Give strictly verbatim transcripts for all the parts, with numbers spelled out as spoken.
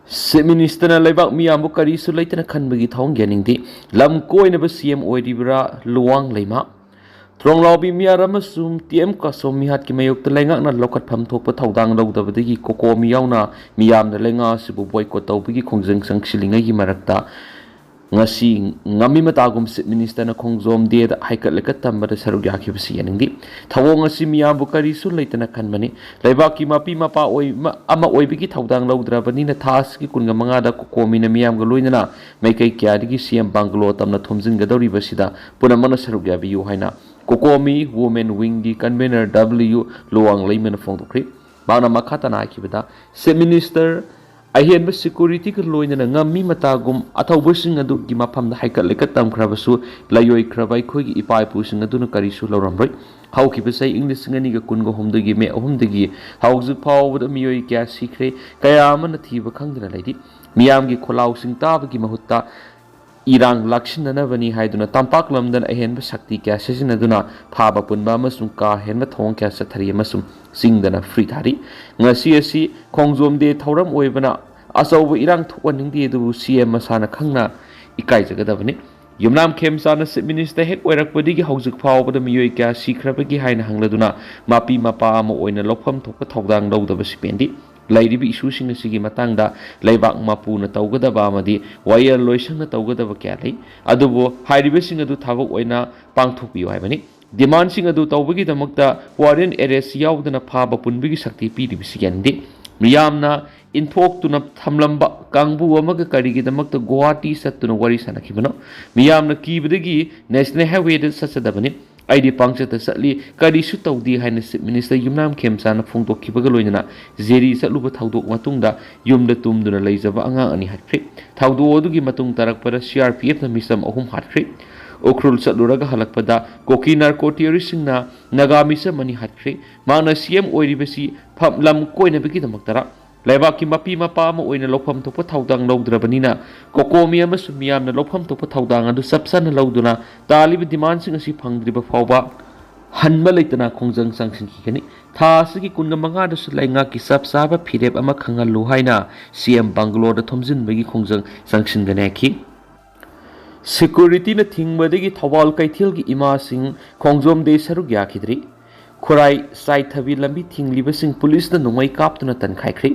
Chief ꯃꯤꯅꯤꯁꯇꯔꯅ ꯂꯩꯕꯥꯛ ꯃꯤꯌꯥꯝꯕꯨ ꯀꯔꯤꯁꯨ ꯂꯩꯇꯅ ꯈꯟꯕꯒꯤ ꯊꯧꯑꯣꯡ ꯌꯥꯅꯤꯡꯗꯦ꯫ ꯂꯝ ꯀꯣꯏꯅꯕ ꯁꯤ ꯑꯦꯝ ꯑꯣꯏꯔꯤꯕ꯭ꯔꯥ? ꯂꯨꯋꯥꯡ ꯂꯩꯃꯥ꯫ ꯊꯣꯡꯂꯥꯎꯕꯤ ꯃꯤꯌꯥꯔ ꯑꯃꯁꯨꯡ ꯇꯤ ꯑꯦꯝ ꯀꯥꯁꯣ ꯃꯤꯍꯥꯠꯀꯤ ꯃꯥꯌꯣꯛꯇ ꯂꯩꯉꯥꯛꯅ ꯂꯧꯈꯠꯐꯝ ꯊꯣꯛꯄ ꯊꯧꯗꯥꯡ ꯂꯧꯗꯕꯗꯒꯤ ꯀꯣꯀꯣꯃꯤ ꯌꯥꯎꯅ ꯃꯤꯌꯥꯝꯅ ꯂꯩꯉꯥꯛ ꯑꯁꯤꯕꯨ ꯕꯣꯏꯀꯣꯠ ꯇꯧꯕꯒꯤ ꯈꯣꯡꯖꯪ ꯆꯪꯁꯤꯜꯂꯤꯉꯩꯒꯤ ꯃꯔꯛꯇ ꯉꯁꯤ ꯉꯝꯃꯤ ꯃꯇꯥꯒꯨꯝ ꯆꯤꯐ ꯃꯤꯅꯤꯁꯇꯔꯅ ꯈꯣꯡꯖꯣꯝ ꯗꯦꯗ ꯍꯩꯀꯠ ꯂꯩꯀꯠ ꯇꯝꯕꯗ ꯁꯔꯨꯛ ꯌꯥꯈꯤꯕꯁꯤ ꯌꯥꯅꯤꯡꯗꯦ꯫ ꯊꯧꯑꯣꯡ ꯑꯁꯤ ꯃꯤꯌꯥꯝꯕꯨ ꯀꯔꯤꯁꯨ ꯂꯩꯇꯅ ꯈꯟꯕꯅꯤ꯫ ꯂꯩꯕꯥꯛꯀꯤ ꯃꯄꯤ ꯃꯄꯥ ꯑꯣꯏ-, ꯑꯃ ꯑꯣꯏꯕꯒꯤ ꯊꯧꯗꯥꯡ ꯂꯧꯗ꯭ꯔꯕꯅꯤꯅ ꯊꯥ ꯑꯁꯤꯒꯤ ꯀꯨꯟꯒ ꯃꯉꯥꯗ ꯀꯣꯀꯣꯃꯤꯅ ꯃꯤꯌꯥꯝꯒ ꯂꯣꯏꯅꯅ ꯃꯥꯏꯀꯩ ꯀꯌꯥꯗꯒꯤ ꯁꯤ ꯑꯦꯝ ꯕꯪꯒꯂꯣ ꯇꯝꯅ ꯊꯣꯝꯖꯤꯟꯒꯗꯧꯔꯤꯕꯁꯤꯗ ꯄꯨꯝꯅꯃꯛꯅ ꯁꯔꯨꯛ ꯌꯥꯕꯤꯌꯨ ꯍꯥꯏꯅ ꯀꯣꯀꯣꯃꯤ ꯋꯨꯃꯦꯟ ꯋꯤꯡꯒꯤ ꯀꯟꯚꯦꯅꯔ ꯗꯕ꯭ꯂꯤꯌꯨ ꯂꯨꯋꯥꯡ ꯂꯩꯃꯅ ꯐꯣꯡꯗꯣꯛꯈ꯭ꯔꯤ꯫ ꯃꯍꯥꯛꯅ ꯃꯈꯥ ꯇꯥꯅ ꯍꯥꯏꯈꯤꯕꯗ, ꯆꯤꯐ ꯃꯤꯅꯤꯁꯇꯔ, ꯑꯍꯦꯟꯕ ꯁꯦꯀ꯭ꯌꯨꯔꯤꯇꯤꯒ ꯂꯣꯏꯅꯅ ꯉꯝꯃꯤ ꯃꯇꯥꯒꯨꯝ ꯑꯊꯧꯕꯁꯤꯡ ꯑꯗꯨꯒꯤ ꯃꯐꯝꯗ ꯍꯥꯏꯀꯠ ꯂꯩꯀꯠ ꯇꯝꯈ꯭ꯔꯕꯁꯨ ꯂꯩꯔꯣꯏꯈ꯭ꯔꯕ ꯑꯩꯈꯣꯏꯒꯤ ꯏꯄꯥ ꯏꯄꯨꯁꯤꯡ ꯑꯗꯨꯅ ꯀꯔꯤꯁꯨ ꯂꯧꯔꯝꯂꯣꯏ꯫ ꯍꯧꯈꯤꯕ ꯆꯍꯤ ꯏꯪ ꯂꯤꯁꯤꯡ ꯑꯅꯤꯒ ꯀꯨꯟꯒ ꯍꯨꯝꯗꯣꯏꯒꯤ ꯃꯦ ꯑꯍꯨꯝꯗꯒꯤ ꯍꯧꯖꯤꯛ ꯐꯥꯎꯕꯗ ꯃꯤꯑꯣꯏ ꯀꯌꯥ ꯁꯤꯈ꯭ꯔꯦ, ꯀꯌꯥ ꯑꯃꯅ ꯊꯤꯕ ꯈꯪꯗꯅ ꯂꯩꯔꯤ꯫ ꯃꯤꯌꯥꯝꯒꯤ ꯈꯣꯜꯂꯥꯎꯁꯤꯡ ꯇꯥꯕꯒꯤ ꯃꯍꯨꯠꯇ ꯏꯔꯥꯡ ꯂꯥꯛꯁꯤꯟꯅꯅꯕꯅꯤ ꯍꯥꯏꯗꯨꯅ ꯇꯝꯄꯥꯛ ꯂꯝꯗꯅ ꯑꯍꯦꯟꯕ ꯁꯛꯇꯤ ꯀꯌꯥ ꯁꯤꯖꯤꯟꯅꯗꯨꯅ ꯐꯥꯕ ꯄꯨꯟꯕ ꯑꯃꯁꯨꯡ ꯀꯥ ꯍꯦꯟꯕ ꯊꯧꯑꯣꯡ ꯀꯌꯥ ꯆꯠꯊꯔꯤ ꯑꯃꯁꯨꯡ ꯆꯤꯡꯗꯅ ꯐ꯭ꯔꯤ ꯊꯥꯔꯤ꯫ ꯉꯁꯤ ꯑꯁꯤ ꯈꯣꯡꯖꯣꯝ ꯗꯦ ꯊꯧꯔꯝ ꯑꯣꯏꯕꯅ ꯑꯆꯧꯕ ꯏꯔꯥꯡ ꯊꯣꯛꯍꯟꯅꯤꯡꯗꯦ, ꯑꯗꯨꯕꯨ ꯁꯤ ꯑꯦꯝ ꯃꯁꯥꯅ ꯈꯪꯅ ꯏꯀꯥꯏꯖꯒꯗꯕꯅꯤ꯫ ꯌꯨꯝꯅꯥꯝ ꯈꯦꯝꯆꯥꯟꯅ ꯆꯤꯐ ꯃꯤꯅꯤꯁꯇꯔ ꯍꯦꯛ ꯑꯣꯏꯔꯛꯄꯗꯒꯤ ꯍꯧꯖꯤꯛ ꯐꯥꯎꯕꯗ ꯃꯤꯑꯣꯏ ꯀꯌꯥ ꯁꯤꯈ꯭ꯔꯕꯒꯦ ꯍꯥꯏꯅ ꯍꯪꯂꯗꯨꯅ ꯃꯄꯤ ꯃꯄꯥ ꯑꯃ ꯑꯣꯏꯅ ꯂꯧꯐꯝ ꯊꯣꯛꯄ ꯊꯧꯗꯥꯡ ꯂꯧꯗꯕꯁꯤ ꯄꯦꯟꯗꯦ꯫ ꯂꯩꯔꯤꯕ ꯏꯁꯨꯁꯤꯡ ꯑꯁꯤꯒꯤ ꯃꯇꯥꯡꯗ ꯂꯩꯕꯥꯛ ꯃꯄꯨꯅ ꯇꯧꯒꯗꯕ ꯑꯃꯗꯤ ꯋꯥꯌꯦꯜ ꯂꯣꯏꯁꯪꯅ ꯇꯧꯒꯗꯕ ꯀꯌꯥ ꯂꯩ, ꯑꯗꯨꯕꯨ ꯍꯥꯏꯔꯤꯕꯁꯤꯡ ꯑꯗꯨ ꯊꯕꯛ ꯑꯣꯏꯅ ꯄꯥꯡꯊꯣꯛꯄꯤꯌꯨ ꯍꯥꯏꯕꯅꯤ꯫ ꯗꯤꯃꯥꯟꯁꯤꯡ ꯑꯗꯨ ꯇꯧꯕꯒꯤꯗꯃꯛꯇ ꯋꯥꯔꯦꯟ ꯑꯦꯔꯦꯁ ꯌꯥꯎꯗꯅ ꯐꯥꯕ ꯄꯨꯟꯕꯒꯤ ꯁꯛꯇꯤ ꯄꯤꯔꯤꯕꯁꯤ ꯌꯥꯅꯤꯡꯗꯦ꯫ ꯃꯤꯌꯥꯝꯅ ꯏꯟꯊꯣꯛꯇꯨꯅ ꯊꯝꯂꯝꯕ ꯀꯥꯡꯕꯨ ꯑꯃꯒ ꯀꯔꯤꯒꯤꯗꯃꯛꯇ ꯒꯨꯋꯥꯍꯥꯇꯤ ꯆꯠꯇꯨꯅ ꯋꯥꯔꯤ ꯁꯥꯟꯅꯈꯤꯕꯅꯣ? ꯃꯤꯌꯥꯝꯅ ꯀꯤꯕꯗꯒꯤ ꯅꯦꯁꯅꯦꯜ ꯍꯥꯏꯋꯦꯗ ꯆꯠꯆꯗꯕꯅꯤ꯫ ꯑꯩꯗꯤ ꯄꯪꯆꯠꯇ ꯆꯠꯂꯤ, ꯀꯔꯤꯁꯨ ꯇꯧꯗꯦ ꯍꯥꯏꯅ ꯆꯤꯐ ꯃꯤꯅꯤꯁꯇꯔ ꯌꯨꯝꯅꯥꯝ ꯈꯦꯝꯆꯥꯟꯅ ꯐꯣꯡꯗꯣꯛꯈꯤꯕꯒ ꯂꯣꯏꯅꯅ ꯖꯦꯔꯤ ꯆꯠꯂꯨꯕ ꯊꯧꯗꯣꯛ ꯃꯇꯨꯡꯗ ꯌꯨꯝꯗ ꯇꯨꯝꯗꯨꯅ ꯂꯩꯖꯕ ꯑꯉꯥꯡ ꯑꯅꯤ ꯍꯥꯠꯈ꯭ꯔꯦ꯫ ꯊꯧꯗꯣꯛ ꯑꯗꯨꯒꯤ ꯃꯇꯨꯡ ꯇꯥꯔꯛꯄꯗ ꯁꯤ ꯑꯥꯔ ꯄꯤ ꯑꯦꯐꯅ ꯃꯤꯆꯝ ꯑꯍꯨꯝ ꯍꯥꯠꯈ꯭ꯔꯦ꯫ ꯎꯈ꯭ꯔꯨꯜ ꯆꯠꯂꯨꯔꯒ ꯍꯜꯂꯛꯄꯗ ꯀꯨꯀꯤ ꯅꯥꯔꯀꯣ ꯇꯦꯔꯣꯔꯤꯁꯁꯤꯡꯅ ꯅꯥꯒꯥ ꯃꯤꯆꯝ ꯑꯅꯤ ꯍꯥꯠꯈ꯭ꯔꯦ꯫ ꯃꯍꯥꯛꯅ ꯁꯤ ꯑꯦꯝ ꯑꯣꯏꯔꯤꯕꯁꯤ ꯐꯝ-, ꯂꯝ ꯀꯣꯏꯅꯕꯒꯤꯗꯃꯛꯇꯔ? ꯂꯩꯕꯥꯛꯀꯤ ꯃꯄꯤ ꯃꯄꯥ ꯑꯃ ꯑꯣꯏꯅ ꯂꯧꯐꯝ ꯊꯣꯛꯄ ꯊꯧꯗꯥꯡ ꯂꯧꯗ꯭ꯔꯕꯅꯤꯅ ꯀꯣꯀꯣꯃꯤ ꯑꯃꯁꯨꯡ ꯃꯤꯌꯥꯝꯅ ꯂꯧꯐꯝ ꯊꯣꯛꯄ ꯊꯧꯗꯥꯡ ꯑꯗꯨ ꯆꯞ ꯆꯥꯅ ꯂꯧꯗꯨꯅ ꯇꯥꯜꯂꯤꯕ ꯗꯤꯃꯥꯟꯁꯤꯡ ꯑꯁꯤ ꯐꯪꯗ꯭ꯔꯤꯕ ꯐꯥꯎꯕ ꯍꯟꯕ ꯂꯩꯇꯅ ꯈꯣꯡꯖꯪ ꯆꯪꯁꯤꯟꯈꯤꯒꯅꯤ꯫ ꯊꯥ ꯑꯁꯤꯒꯤ ꯀꯨꯟꯒ ꯃꯉꯥꯗꯁꯨ ꯂꯩꯉꯥꯛꯀꯤ ꯆꯞ ꯆꯥꯕ ꯐꯤꯔꯦꯞ ꯑꯃ ꯈꯪꯍꯜꯂꯨ ꯍꯥꯏꯅ ꯁꯤ ꯑꯦꯝ ꯕꯪꯒꯂꯣꯔꯗ ꯊꯣꯝꯖꯤꯟꯕꯒꯤ ꯈꯣꯡꯖꯪ ꯆꯪꯁꯤꯟꯒꯅꯤ ꯍꯥꯏꯈꯤ꯫ ꯁꯦꯀ꯭ꯌꯨꯔꯤꯇꯤꯅ ꯊꯤꯡꯕꯗꯒꯤ ꯊꯧꯕꯥꯜ ꯀꯩꯊꯦꯜꯒꯤ ꯏꯃꯥꯁꯤꯡ ꯈꯣꯡꯖꯣꯝ ꯗꯦ ꯁꯔꯨꯛ ꯌꯥꯈꯤꯗ꯭ꯔꯤ꯫ ꯈꯨꯔꯥꯏ ꯆꯥꯏꯊꯕꯤ ꯂꯝꯕꯤ ꯊꯤꯡꯂꯤꯕꯁꯤꯡ ꯄꯨꯂꯤꯁꯅ ꯅꯣꯡꯃꯩ ꯀꯥꯞꯇꯨꯅ ꯇꯟꯈꯥꯏꯈ꯭ꯔꯤ꯫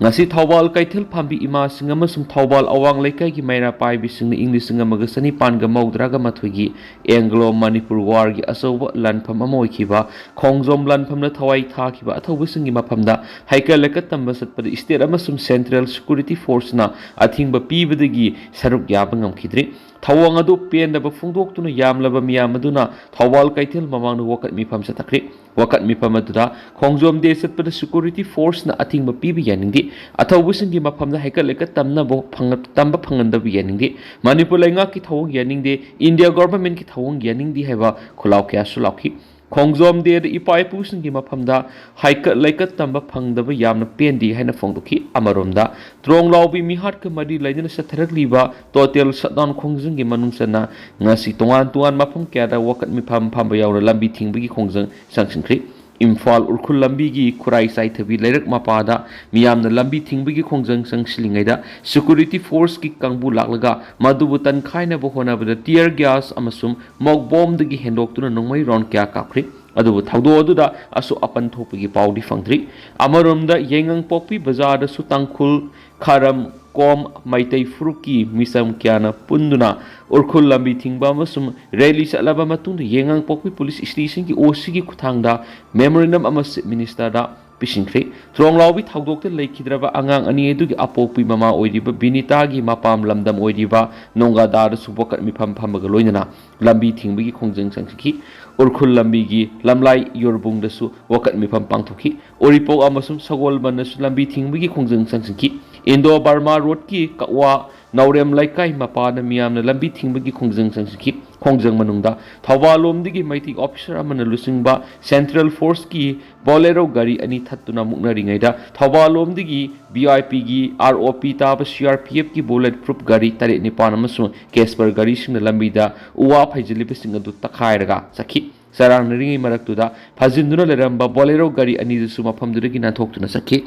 ꯉꯁꯤ ꯊꯧꯕꯥꯜ ꯀꯩꯊꯦꯜ ꯐꯝꯕꯤ ꯏꯃꯥꯁꯤꯡ ꯑꯃꯁꯨꯡ ꯊꯧꯕꯥꯜ ꯑꯋꯥꯡ ꯂꯩꯀꯥꯏꯒꯤ ꯃꯩꯔꯥ ꯄꯥꯏꯕꯤꯁꯤꯡꯅ ꯏꯪ ꯂꯤꯁꯤꯡ ꯑꯃꯒ ꯆꯅꯤꯄꯥꯟꯒ ꯃꯧꯗ꯭ꯔꯥꯒ ꯃꯥꯊꯣꯏꯒꯤ ꯑꯦꯡꯒ꯭ꯂꯣ ꯃꯅꯤꯄꯨꯔ ꯋꯥꯔꯒꯤ ꯑꯆꯧꯕ ꯂꯥꯟꯐꯝ ꯑꯃ ꯑꯣꯏꯈꯤꯕ ꯈꯣꯡꯖꯣꯝ ꯂꯥꯟꯐꯝꯗ ꯊꯋꯥꯏ ꯊꯥꯈꯤꯕ ꯑꯊꯧꯕꯁꯤꯡꯒꯤ ꯃꯐꯝꯗ ꯍꯩꯀꯠ ꯂꯩꯀꯠ ꯇꯝꯕ ꯆꯠꯄꯗ ꯁ꯭ꯇꯦꯠ ꯑꯃꯁꯨꯡ ꯁꯦꯟꯇ꯭ꯔꯦꯜ ꯁꯦꯀ꯭ꯌꯨꯔꯤꯇꯤ ꯐꯣꯔꯁꯅ ꯑꯊꯤꯡꯕ ꯄꯤꯕꯗꯒꯤ ꯁꯔꯨꯛ ꯌꯥꯕ ꯉꯝꯈꯤꯗ꯭ꯔꯤ꯫ ꯊꯧꯑꯣꯡ ꯑꯗꯨ ꯄꯦꯟꯗꯕ ꯐꯣꯡꯗꯣꯛꯇꯨꯅ ꯌꯥꯝꯂꯕ ꯃꯤꯌꯥꯝ ꯑꯗꯨꯅ ꯊꯧꯕꯥꯜ ꯀꯩꯊꯦꯜ ꯃꯃꯥꯡꯗ ꯋꯥꯀꯠ ꯃꯤꯐꯝ ꯆꯠꯊꯈ꯭ꯔꯤ꯫ ꯋꯥꯀꯠ ꯃꯤꯐꯝ ꯑꯗꯨꯗ ꯈꯣꯡꯖꯣꯝ ꯗꯦ ꯆꯠꯄꯗ ꯁꯦꯀ꯭ꯌꯨꯔꯤꯇꯤ ꯐꯣꯔꯁꯅ ꯑꯊꯤꯡꯕ ꯄꯤꯕ ꯌꯥꯅꯤꯡꯗꯦ, ꯑꯊꯧꯕꯁꯤꯡꯒꯤ ꯃꯐꯝꯗ ꯍꯩꯀꯠ ꯂꯩꯀꯠ ꯇꯝꯅꯕ ꯐꯪ-, ꯇꯝꯕ ꯐꯪꯍꯟꯗꯕ ꯌꯥꯅꯤꯡꯗꯦ, ꯃꯅꯤꯄꯨꯔ ꯂꯩꯉꯥꯛꯀꯤ ꯊꯧꯑꯣꯡ ꯌꯥꯅꯤꯡꯗꯦ, ꯏꯟꯗꯤꯌꯥ ꯒꯣꯚꯔꯟꯃꯦꯟꯠꯀꯤ ꯊꯧꯑꯣꯡ ꯌꯥꯅꯤꯡꯗꯦ ꯍꯥꯏꯕ ꯈꯣꯜꯂꯥꯎ ꯀꯌꯥꯁꯨ ꯂꯥꯎꯈꯤ꯫ ꯈꯣꯡꯖꯣꯝ ꯗꯦꯗ ꯏꯄꯥ ꯏꯄꯨꯁꯤꯡꯒꯤ ꯃꯐꯝꯗ ꯍꯩꯀꯠ ꯂꯩꯀꯠ ꯇꯝꯕ ꯐꯪꯗꯕ ꯌꯥꯝꯅ ꯄꯦꯟꯗꯦ ꯍꯥꯏꯅ ꯐꯣꯡꯗꯣꯛꯈꯤ꯫ ꯑꯃꯔꯣꯝꯗ, ꯇ꯭ꯔꯣꯡꯂꯥꯎꯕꯤ ꯃꯤꯍꯥꯠꯀ ꯃꯔꯤ ꯂꯩꯅꯅ ꯆꯠꯊꯔꯛꯂꯤꯕ ꯇꯣꯇꯦꯜ ꯁꯠꯗꯥꯎꯟ ꯈꯣꯡꯖꯪꯒꯤ ꯃꯅꯨꯡ ꯆꯟꯅ ꯉꯁꯤ ꯇꯣꯉꯥꯟ ꯇꯣꯉꯥꯟ ꯃꯐꯝ ꯀꯌꯥꯗ ꯋꯥꯀꯠ ꯃꯤꯐꯝ ꯐꯝꯕ ꯌꯥꯎꯅ ꯂꯝꯕꯤ ꯊꯤꯡꯕꯒꯤ ꯈꯣꯡꯖꯪ ꯆꯪꯁꯤꯟꯈ꯭ꯔꯤ꯫ ꯏꯝꯐꯥꯜ ꯎꯈ꯭ꯔꯨꯜ ꯂꯝꯕꯤꯒꯤ ꯈꯨꯔꯥꯏ ꯆꯥꯏꯊꯕꯤ ꯂꯩꯔꯛ ꯃꯄꯥꯗ ꯃꯤꯌꯥꯝꯅ ꯂꯝꯕꯤ ꯊꯤꯡꯕꯒꯤ ꯈꯣꯡꯖꯪ ꯆꯪꯁꯤꯜꯂꯤꯉꯩꯗ ꯁꯦꯀ꯭ꯌꯨꯔꯤꯇꯤ ꯐꯣꯔꯁꯀꯤ ꯀꯥꯡꯕꯨ ꯂꯥꯛꯂꯒ ꯃꯗꯨꯕꯨ ꯇꯟꯈꯥꯏꯅꯕ ꯍꯣꯠꯅꯕꯗ ꯇꯤꯌꯔ ꯒ꯭ꯌꯥꯁ ꯑꯃꯁꯨꯡ ꯃꯣꯛ ꯕꯣꯝꯗꯒꯤ ꯍꯦꯟꯗꯣꯛꯇꯨꯅ ꯅꯣꯡꯃꯩ ꯔꯥꯎꯟ ꯀꯌꯥ ꯀꯥꯞꯈ꯭ꯔꯤ꯫ ꯑꯗꯨꯕꯨ ꯊꯧꯗꯣꯛ ꯑꯗꯨꯗ ꯑꯁꯣꯛ ꯑꯄꯟ ꯊꯣꯛꯄꯒꯤ ꯄꯥꯎꯗꯤ ꯐꯪꯗ꯭ꯔꯤ꯫ ꯑꯃꯔꯣꯝꯗ, ꯌꯥꯏꯉꯪꯄꯣꯛꯄꯤ ꯕꯖꯥꯔꯗꯁꯨ ꯇꯥꯡꯈꯨꯜ, ꯈꯥꯔꯝ, ꯀꯣꯝ, ꯃꯩꯇꯩ ꯐꯨꯔꯨꯞꯀꯤ ꯃꯤꯆꯝ ꯀꯌꯥꯅ ꯄꯨꯟꯗꯨꯅ ꯎꯈ꯭ꯔꯨꯜ ꯂꯝꯕꯤ ꯊꯤꯡꯕ ꯑꯃꯁꯨꯡ ꯔꯦꯂꯤ ꯆꯠꯂꯕ ꯃꯇꯨꯡꯗ ꯌꯥꯏꯉꯪꯄꯣꯛꯄꯤ ꯄꯨꯂꯤꯁ ꯁ꯭ꯇꯦꯁꯟꯒꯤ ꯑꯣ ꯁꯤꯒꯤ ꯈꯨꯠꯊꯥꯡꯗ ꯃꯦꯃꯣꯔꯦꯟꯗꯝ ꯑꯃ ꯆꯤꯐ ꯃꯤꯅꯤꯁꯇꯔꯗ ꯄꯤꯁꯤꯟꯈ꯭ꯔꯦ꯫ ꯇ꯭ꯔꯣꯡꯂꯥꯎꯕꯤ ꯊꯧꯗꯣꯛꯇ ꯂꯩꯈꯤꯗ꯭ꯔꯕ ꯑꯉꯥꯡ ꯑꯅꯤ ꯑꯗꯨꯒꯤ ꯑꯄꯣꯛꯄꯤ ꯃꯃꯥ ꯑꯣꯏꯔꯤꯕ ꯕꯤꯅꯤꯇꯥꯒꯤ ꯃꯄꯥꯝ ꯂꯝꯗꯝ ꯑꯣꯏꯔꯤꯕ ꯅꯣꯡꯒꯥꯗꯥꯗꯁꯨ ꯋꯥꯀꯠ ꯃꯤꯐꯝ ꯐꯝꯕꯒ ꯂꯣꯏꯅꯅ ꯂꯝꯕꯤ ꯊꯤꯡꯕꯒꯤ ꯈꯣꯡꯖꯪ ꯆꯪꯁꯤꯟꯈꯤ꯫ ꯎꯈ꯭ꯔꯨꯜ ꯂꯝꯕꯤꯒꯤ ꯂꯝꯂꯥꯏ ꯌꯣꯔꯕꯨꯡꯗꯁꯨ ꯋꯥꯀꯠ ꯃꯤꯐꯝ ꯄꯥꯡꯊꯣꯛꯈꯤ꯫ ꯎꯔꯤꯄꯣꯛ ꯑꯃꯁꯨꯡ ꯁꯒꯣꯜꯕꯟꯗꯁꯨ ꯂꯝꯕꯤ ꯊꯤꯡꯕꯒꯤ ꯈꯣꯡꯖꯪ ꯆꯪꯁꯤꯟꯈꯤ꯫ ꯏꯟꯗꯣ ꯕꯔꯃꯥ ꯔꯣꯗꯀꯤ ꯀꯛꯋꯥ ꯅꯥꯎꯔꯦꯝ ꯂꯩꯀꯥꯏ ꯃꯄꯥꯗ ꯃꯤꯌꯥꯝꯅ ꯂꯝꯕꯤ ꯊꯤꯡꯕꯒꯤ ꯈꯣꯡꯖꯪ ꯆꯪꯁꯤꯟꯈꯤ꯫ ꯈꯣꯡꯖꯪ ꯃꯅꯨꯡꯗ ꯊꯧꯕꯥꯜ ꯂꯣꯝꯗꯒꯤ ꯃꯩꯇꯩ ꯑꯣꯐꯤꯁꯥꯔ ꯑꯃꯅ ꯂꯨꯆꯤꯡꯕ ꯁꯦꯟꯇ꯭ꯔꯦꯜ ꯐꯣꯔꯁꯀꯤ ꯕꯣꯂꯦꯔꯣ ꯒꯥꯔꯤ ꯑꯅꯤ ꯊꯠꯇꯨꯅ ꯃꯨꯛꯅꯔꯤꯉꯩꯗ ꯊꯧꯕꯥꯜ ꯂꯣꯝꯗꯒꯤ ꯚꯤ ꯑꯥꯏ ꯄꯤꯒꯤ ꯑꯥꯔ ꯑꯣ ꯄꯤ ꯇꯥꯕ ꯁꯤ ꯑꯥꯔ ꯄꯤ ꯑꯦꯐꯀꯤ ꯕꯨꯂꯦꯠ ꯄ꯭ꯔꯨꯐ ꯒꯥꯔꯤ ꯇꯔꯦꯠ ꯅꯤꯄꯥꯟ ꯑꯃꯁꯨꯡ ꯀꯦꯁꯄꯔ ꯒꯥꯔꯤꯁꯤꯡꯅ ꯂꯝꯕꯤꯗ ꯎ ꯋꯥ ꯐꯩꯖꯤꯜꯂꯤꯕꯁꯤꯡ ꯑꯗꯨ ꯇꯛꯈꯥꯏꯔꯒ ꯆꯠꯈꯤ꯫ ꯆꯔꯥꯡꯅꯔꯤꯉꯩ ꯃꯔꯛꯇꯨꯗ ꯐꯥꯖꯤꯟꯗꯨꯅ ꯂꯩꯔꯝꯕ ꯕꯣꯂꯦꯔꯣ ꯒꯥꯔꯤ ꯑꯅꯤꯗꯨꯁꯨ ꯃꯐꯝꯗꯨꯗꯒꯤ ꯅꯥꯟꯊꯣꯛꯇꯨꯅ ꯆꯠꯈꯤ꯫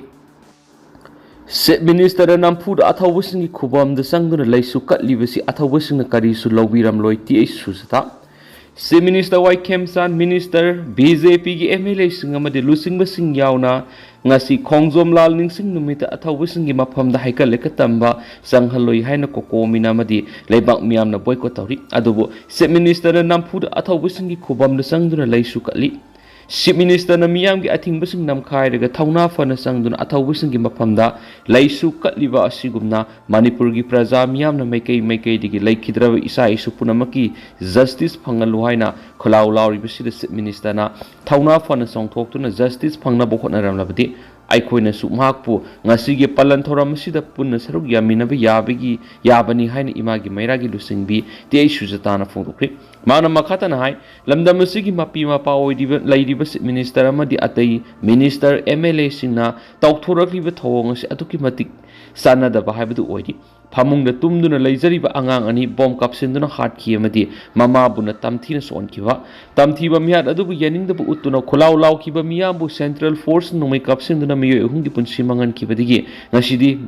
ꯆꯤꯐ ꯃꯤꯅꯤꯁꯇꯔꯅ ꯅꯝꯐꯨꯗ ꯑꯊꯧꯕꯁꯤꯡꯒꯤ ꯈꯨꯕꯝꯗ ꯆꯪꯗꯨꯅ ꯂꯩꯁꯨ ꯀꯠꯂꯤꯕꯁꯤ ꯑꯊꯧꯕꯁꯤꯡꯅ ꯀꯔꯤꯁꯨ ꯂꯧꯕꯤꯔꯝꯂꯣꯏ꯫ T H Sujata. Chief minister Y Khemchand, minister, B J ꯄꯤꯒꯤ ꯑꯦꯝ ꯑꯦꯜ ꯑꯦꯁꯤꯡ ꯑꯃꯗꯤ ꯂꯨꯆꯤꯡꯕꯁꯤꯡ ꯌꯥꯎꯅ ꯉꯁꯤ ꯈꯣꯡꯖꯣꯝ ꯂꯥꯜ ꯅꯤꯡꯁꯤꯡ ꯅꯨꯃꯤꯠꯇ ꯑꯊꯧꯕꯁꯤꯡꯒꯤ ꯃꯐꯝꯗ ꯍꯩꯀꯠ ꯂꯩꯀꯠ ꯇꯝꯕ ꯆꯪꯍꯜꯂꯣꯏ ꯍꯥꯏꯅ ꯀꯣꯀꯣꯃꯤꯅ ꯑꯃꯗꯤ ꯂꯩꯕꯥꯛ ꯃꯤꯌꯥꯝꯅ ꯕꯣꯏꯀꯣꯠ ꯇꯧꯔꯤ꯫ ꯑꯗꯨꯕꯨ ꯆꯤꯐ ꯃꯤꯅꯤꯁꯇꯔꯅ ꯅꯝꯐꯨꯗ ꯑꯊꯧꯕꯁꯤꯡꯒꯤ ꯈꯨꯕꯝꯗ ꯆꯪꯗꯨꯅ ꯂꯩꯁꯨ ꯀꯠꯂꯤ꯫ ꯆꯤꯐ ꯃꯤꯅꯤꯁꯇꯔꯅ ꯃꯤꯌꯥꯝꯒꯤ ꯑꯊꯤꯡꯕꯁꯤꯡ ꯅꯝꯈꯥꯏꯔꯒ ꯊꯧꯅꯥ ꯐꯅ ꯆꯪꯗꯨꯅ ꯑꯊꯧꯕꯁꯤꯡꯒꯤ ꯃꯐꯝꯗ ꯂꯩꯁꯨ ꯀꯠꯂꯤꯕ ꯑꯁꯤꯒꯨꯝꯅ ꯃꯅꯤꯄꯨꯔꯒꯤ ꯄ꯭ꯔꯖꯥ ꯃꯤꯌꯥꯝꯅ ꯃꯥꯏꯀꯩ ꯃꯥꯏꯀꯩꯗꯒꯤ ꯂꯩꯈꯤꯗ꯭ꯔꯕ ꯏꯆꯥ ꯏꯁꯨ ꯄꯨꯝꯅꯃꯛꯀꯤ ꯖꯁꯇꯤꯁ ꯐꯪꯍꯜꯂꯨ ꯍꯥꯏꯅ ꯈꯣꯜꯂꯥꯎ ꯂꯥꯎꯔꯤꯕꯁꯤꯗ ꯆꯤꯐ ꯃꯤꯅꯤꯁꯇꯔꯅ ꯊꯧꯅꯥ ꯐꯅ ꯆꯣꯡꯊꯣꯛꯇꯨꯅ ꯖꯁꯇꯤꯁ ꯐꯪꯅꯕ ꯍꯣꯠꯅꯔꯝꯂꯕꯗꯤ ꯑꯩꯈꯣꯏꯅꯁꯨ ꯃꯍꯥꯛꯄꯨ ꯉꯁꯤꯒꯤ ꯄꯥꯂꯟ ꯊꯧꯔꯝ ꯑꯁꯤꯗ ꯄꯨꯟꯅ ꯁꯔꯨꯛ ꯌꯥꯃꯤꯟꯅꯕ ꯌꯥꯕꯒꯤ, ꯌꯥꯕꯅꯤ ꯍꯥꯏꯅ ꯏꯃꯥꯒꯤ ꯃꯩꯔꯥꯒꯤ ꯂꯨꯆꯤꯡꯕꯤ ꯇꯤ ꯑꯩꯆ ꯁꯨꯖꯥꯇꯥꯅ ꯐꯣꯡꯗꯣꯛꯈ꯭ꯔꯤ꯫ ꯃꯍꯥꯛꯅ ꯃꯈꯥ ꯇꯥꯅ ꯍꯥꯏ, ꯂꯝꯗꯝ ꯑꯁꯤꯒꯤ ꯃꯄꯤ ꯃꯄꯥ ꯑꯣꯏꯔꯤꯕ, ꯂꯩꯔꯤꯕ ꯆꯤꯐ ꯃꯤꯅꯤꯁꯇꯔ ꯑꯃꯗꯤ ꯑꯇꯩ ꯃꯤꯅꯤꯁꯇꯔ, ꯑꯦꯝ ꯑꯦꯜ ꯑꯦꯁꯤꯡꯅ ꯇꯧꯊꯣꯔꯛꯂꯤꯕ ꯊꯧꯑꯣꯡ ꯑꯁꯤ ꯑꯗꯨꯛꯀꯤ ꯃꯇꯤꯛ ꯆꯥꯟꯅꯗꯕ ꯍꯥꯏꯕꯗꯨ ꯑꯣꯏꯔꯤ꯫ ꯐꯃꯨꯡꯗ ꯇꯨꯝꯗꯨꯅ ꯂꯩꯖꯔꯤꯕ ꯑꯉꯥꯡ ꯑꯅꯤ ꯕꯣꯝ ꯀꯥꯞꯁꯤꯟꯗꯨꯅ ꯍꯥꯠꯈꯤ ꯑꯃꯗꯤ ꯃꯃꯥꯕꯨꯅ ꯇꯝꯊꯤꯅ ꯁꯣꯛꯍꯟꯈꯤꯕ, ꯇꯝꯊꯤꯕ ꯃꯤꯍꯥꯠ ꯑꯗꯨꯕꯨ ꯌꯥꯅꯤꯡꯗꯕ ꯎꯠꯇꯨꯅ ꯈꯣꯜꯂꯥꯎ ꯂꯥꯎꯈꯤꯕ ꯃꯤꯌꯥꯝꯕꯨ ꯁꯦꯟꯇ꯭ꯔꯦꯜ ꯐꯣꯔꯁ ꯅꯣꯡꯃꯩ ꯀꯥꯞꯁꯤꯟꯗꯨꯅ ꯃꯤꯑꯣꯏ ꯑꯍꯨꯝꯒꯤ ꯄꯨꯟꯁꯤ ꯃꯥꯡꯍꯟꯈꯤꯕꯗꯒꯤ ꯉꯁꯤꯗꯤ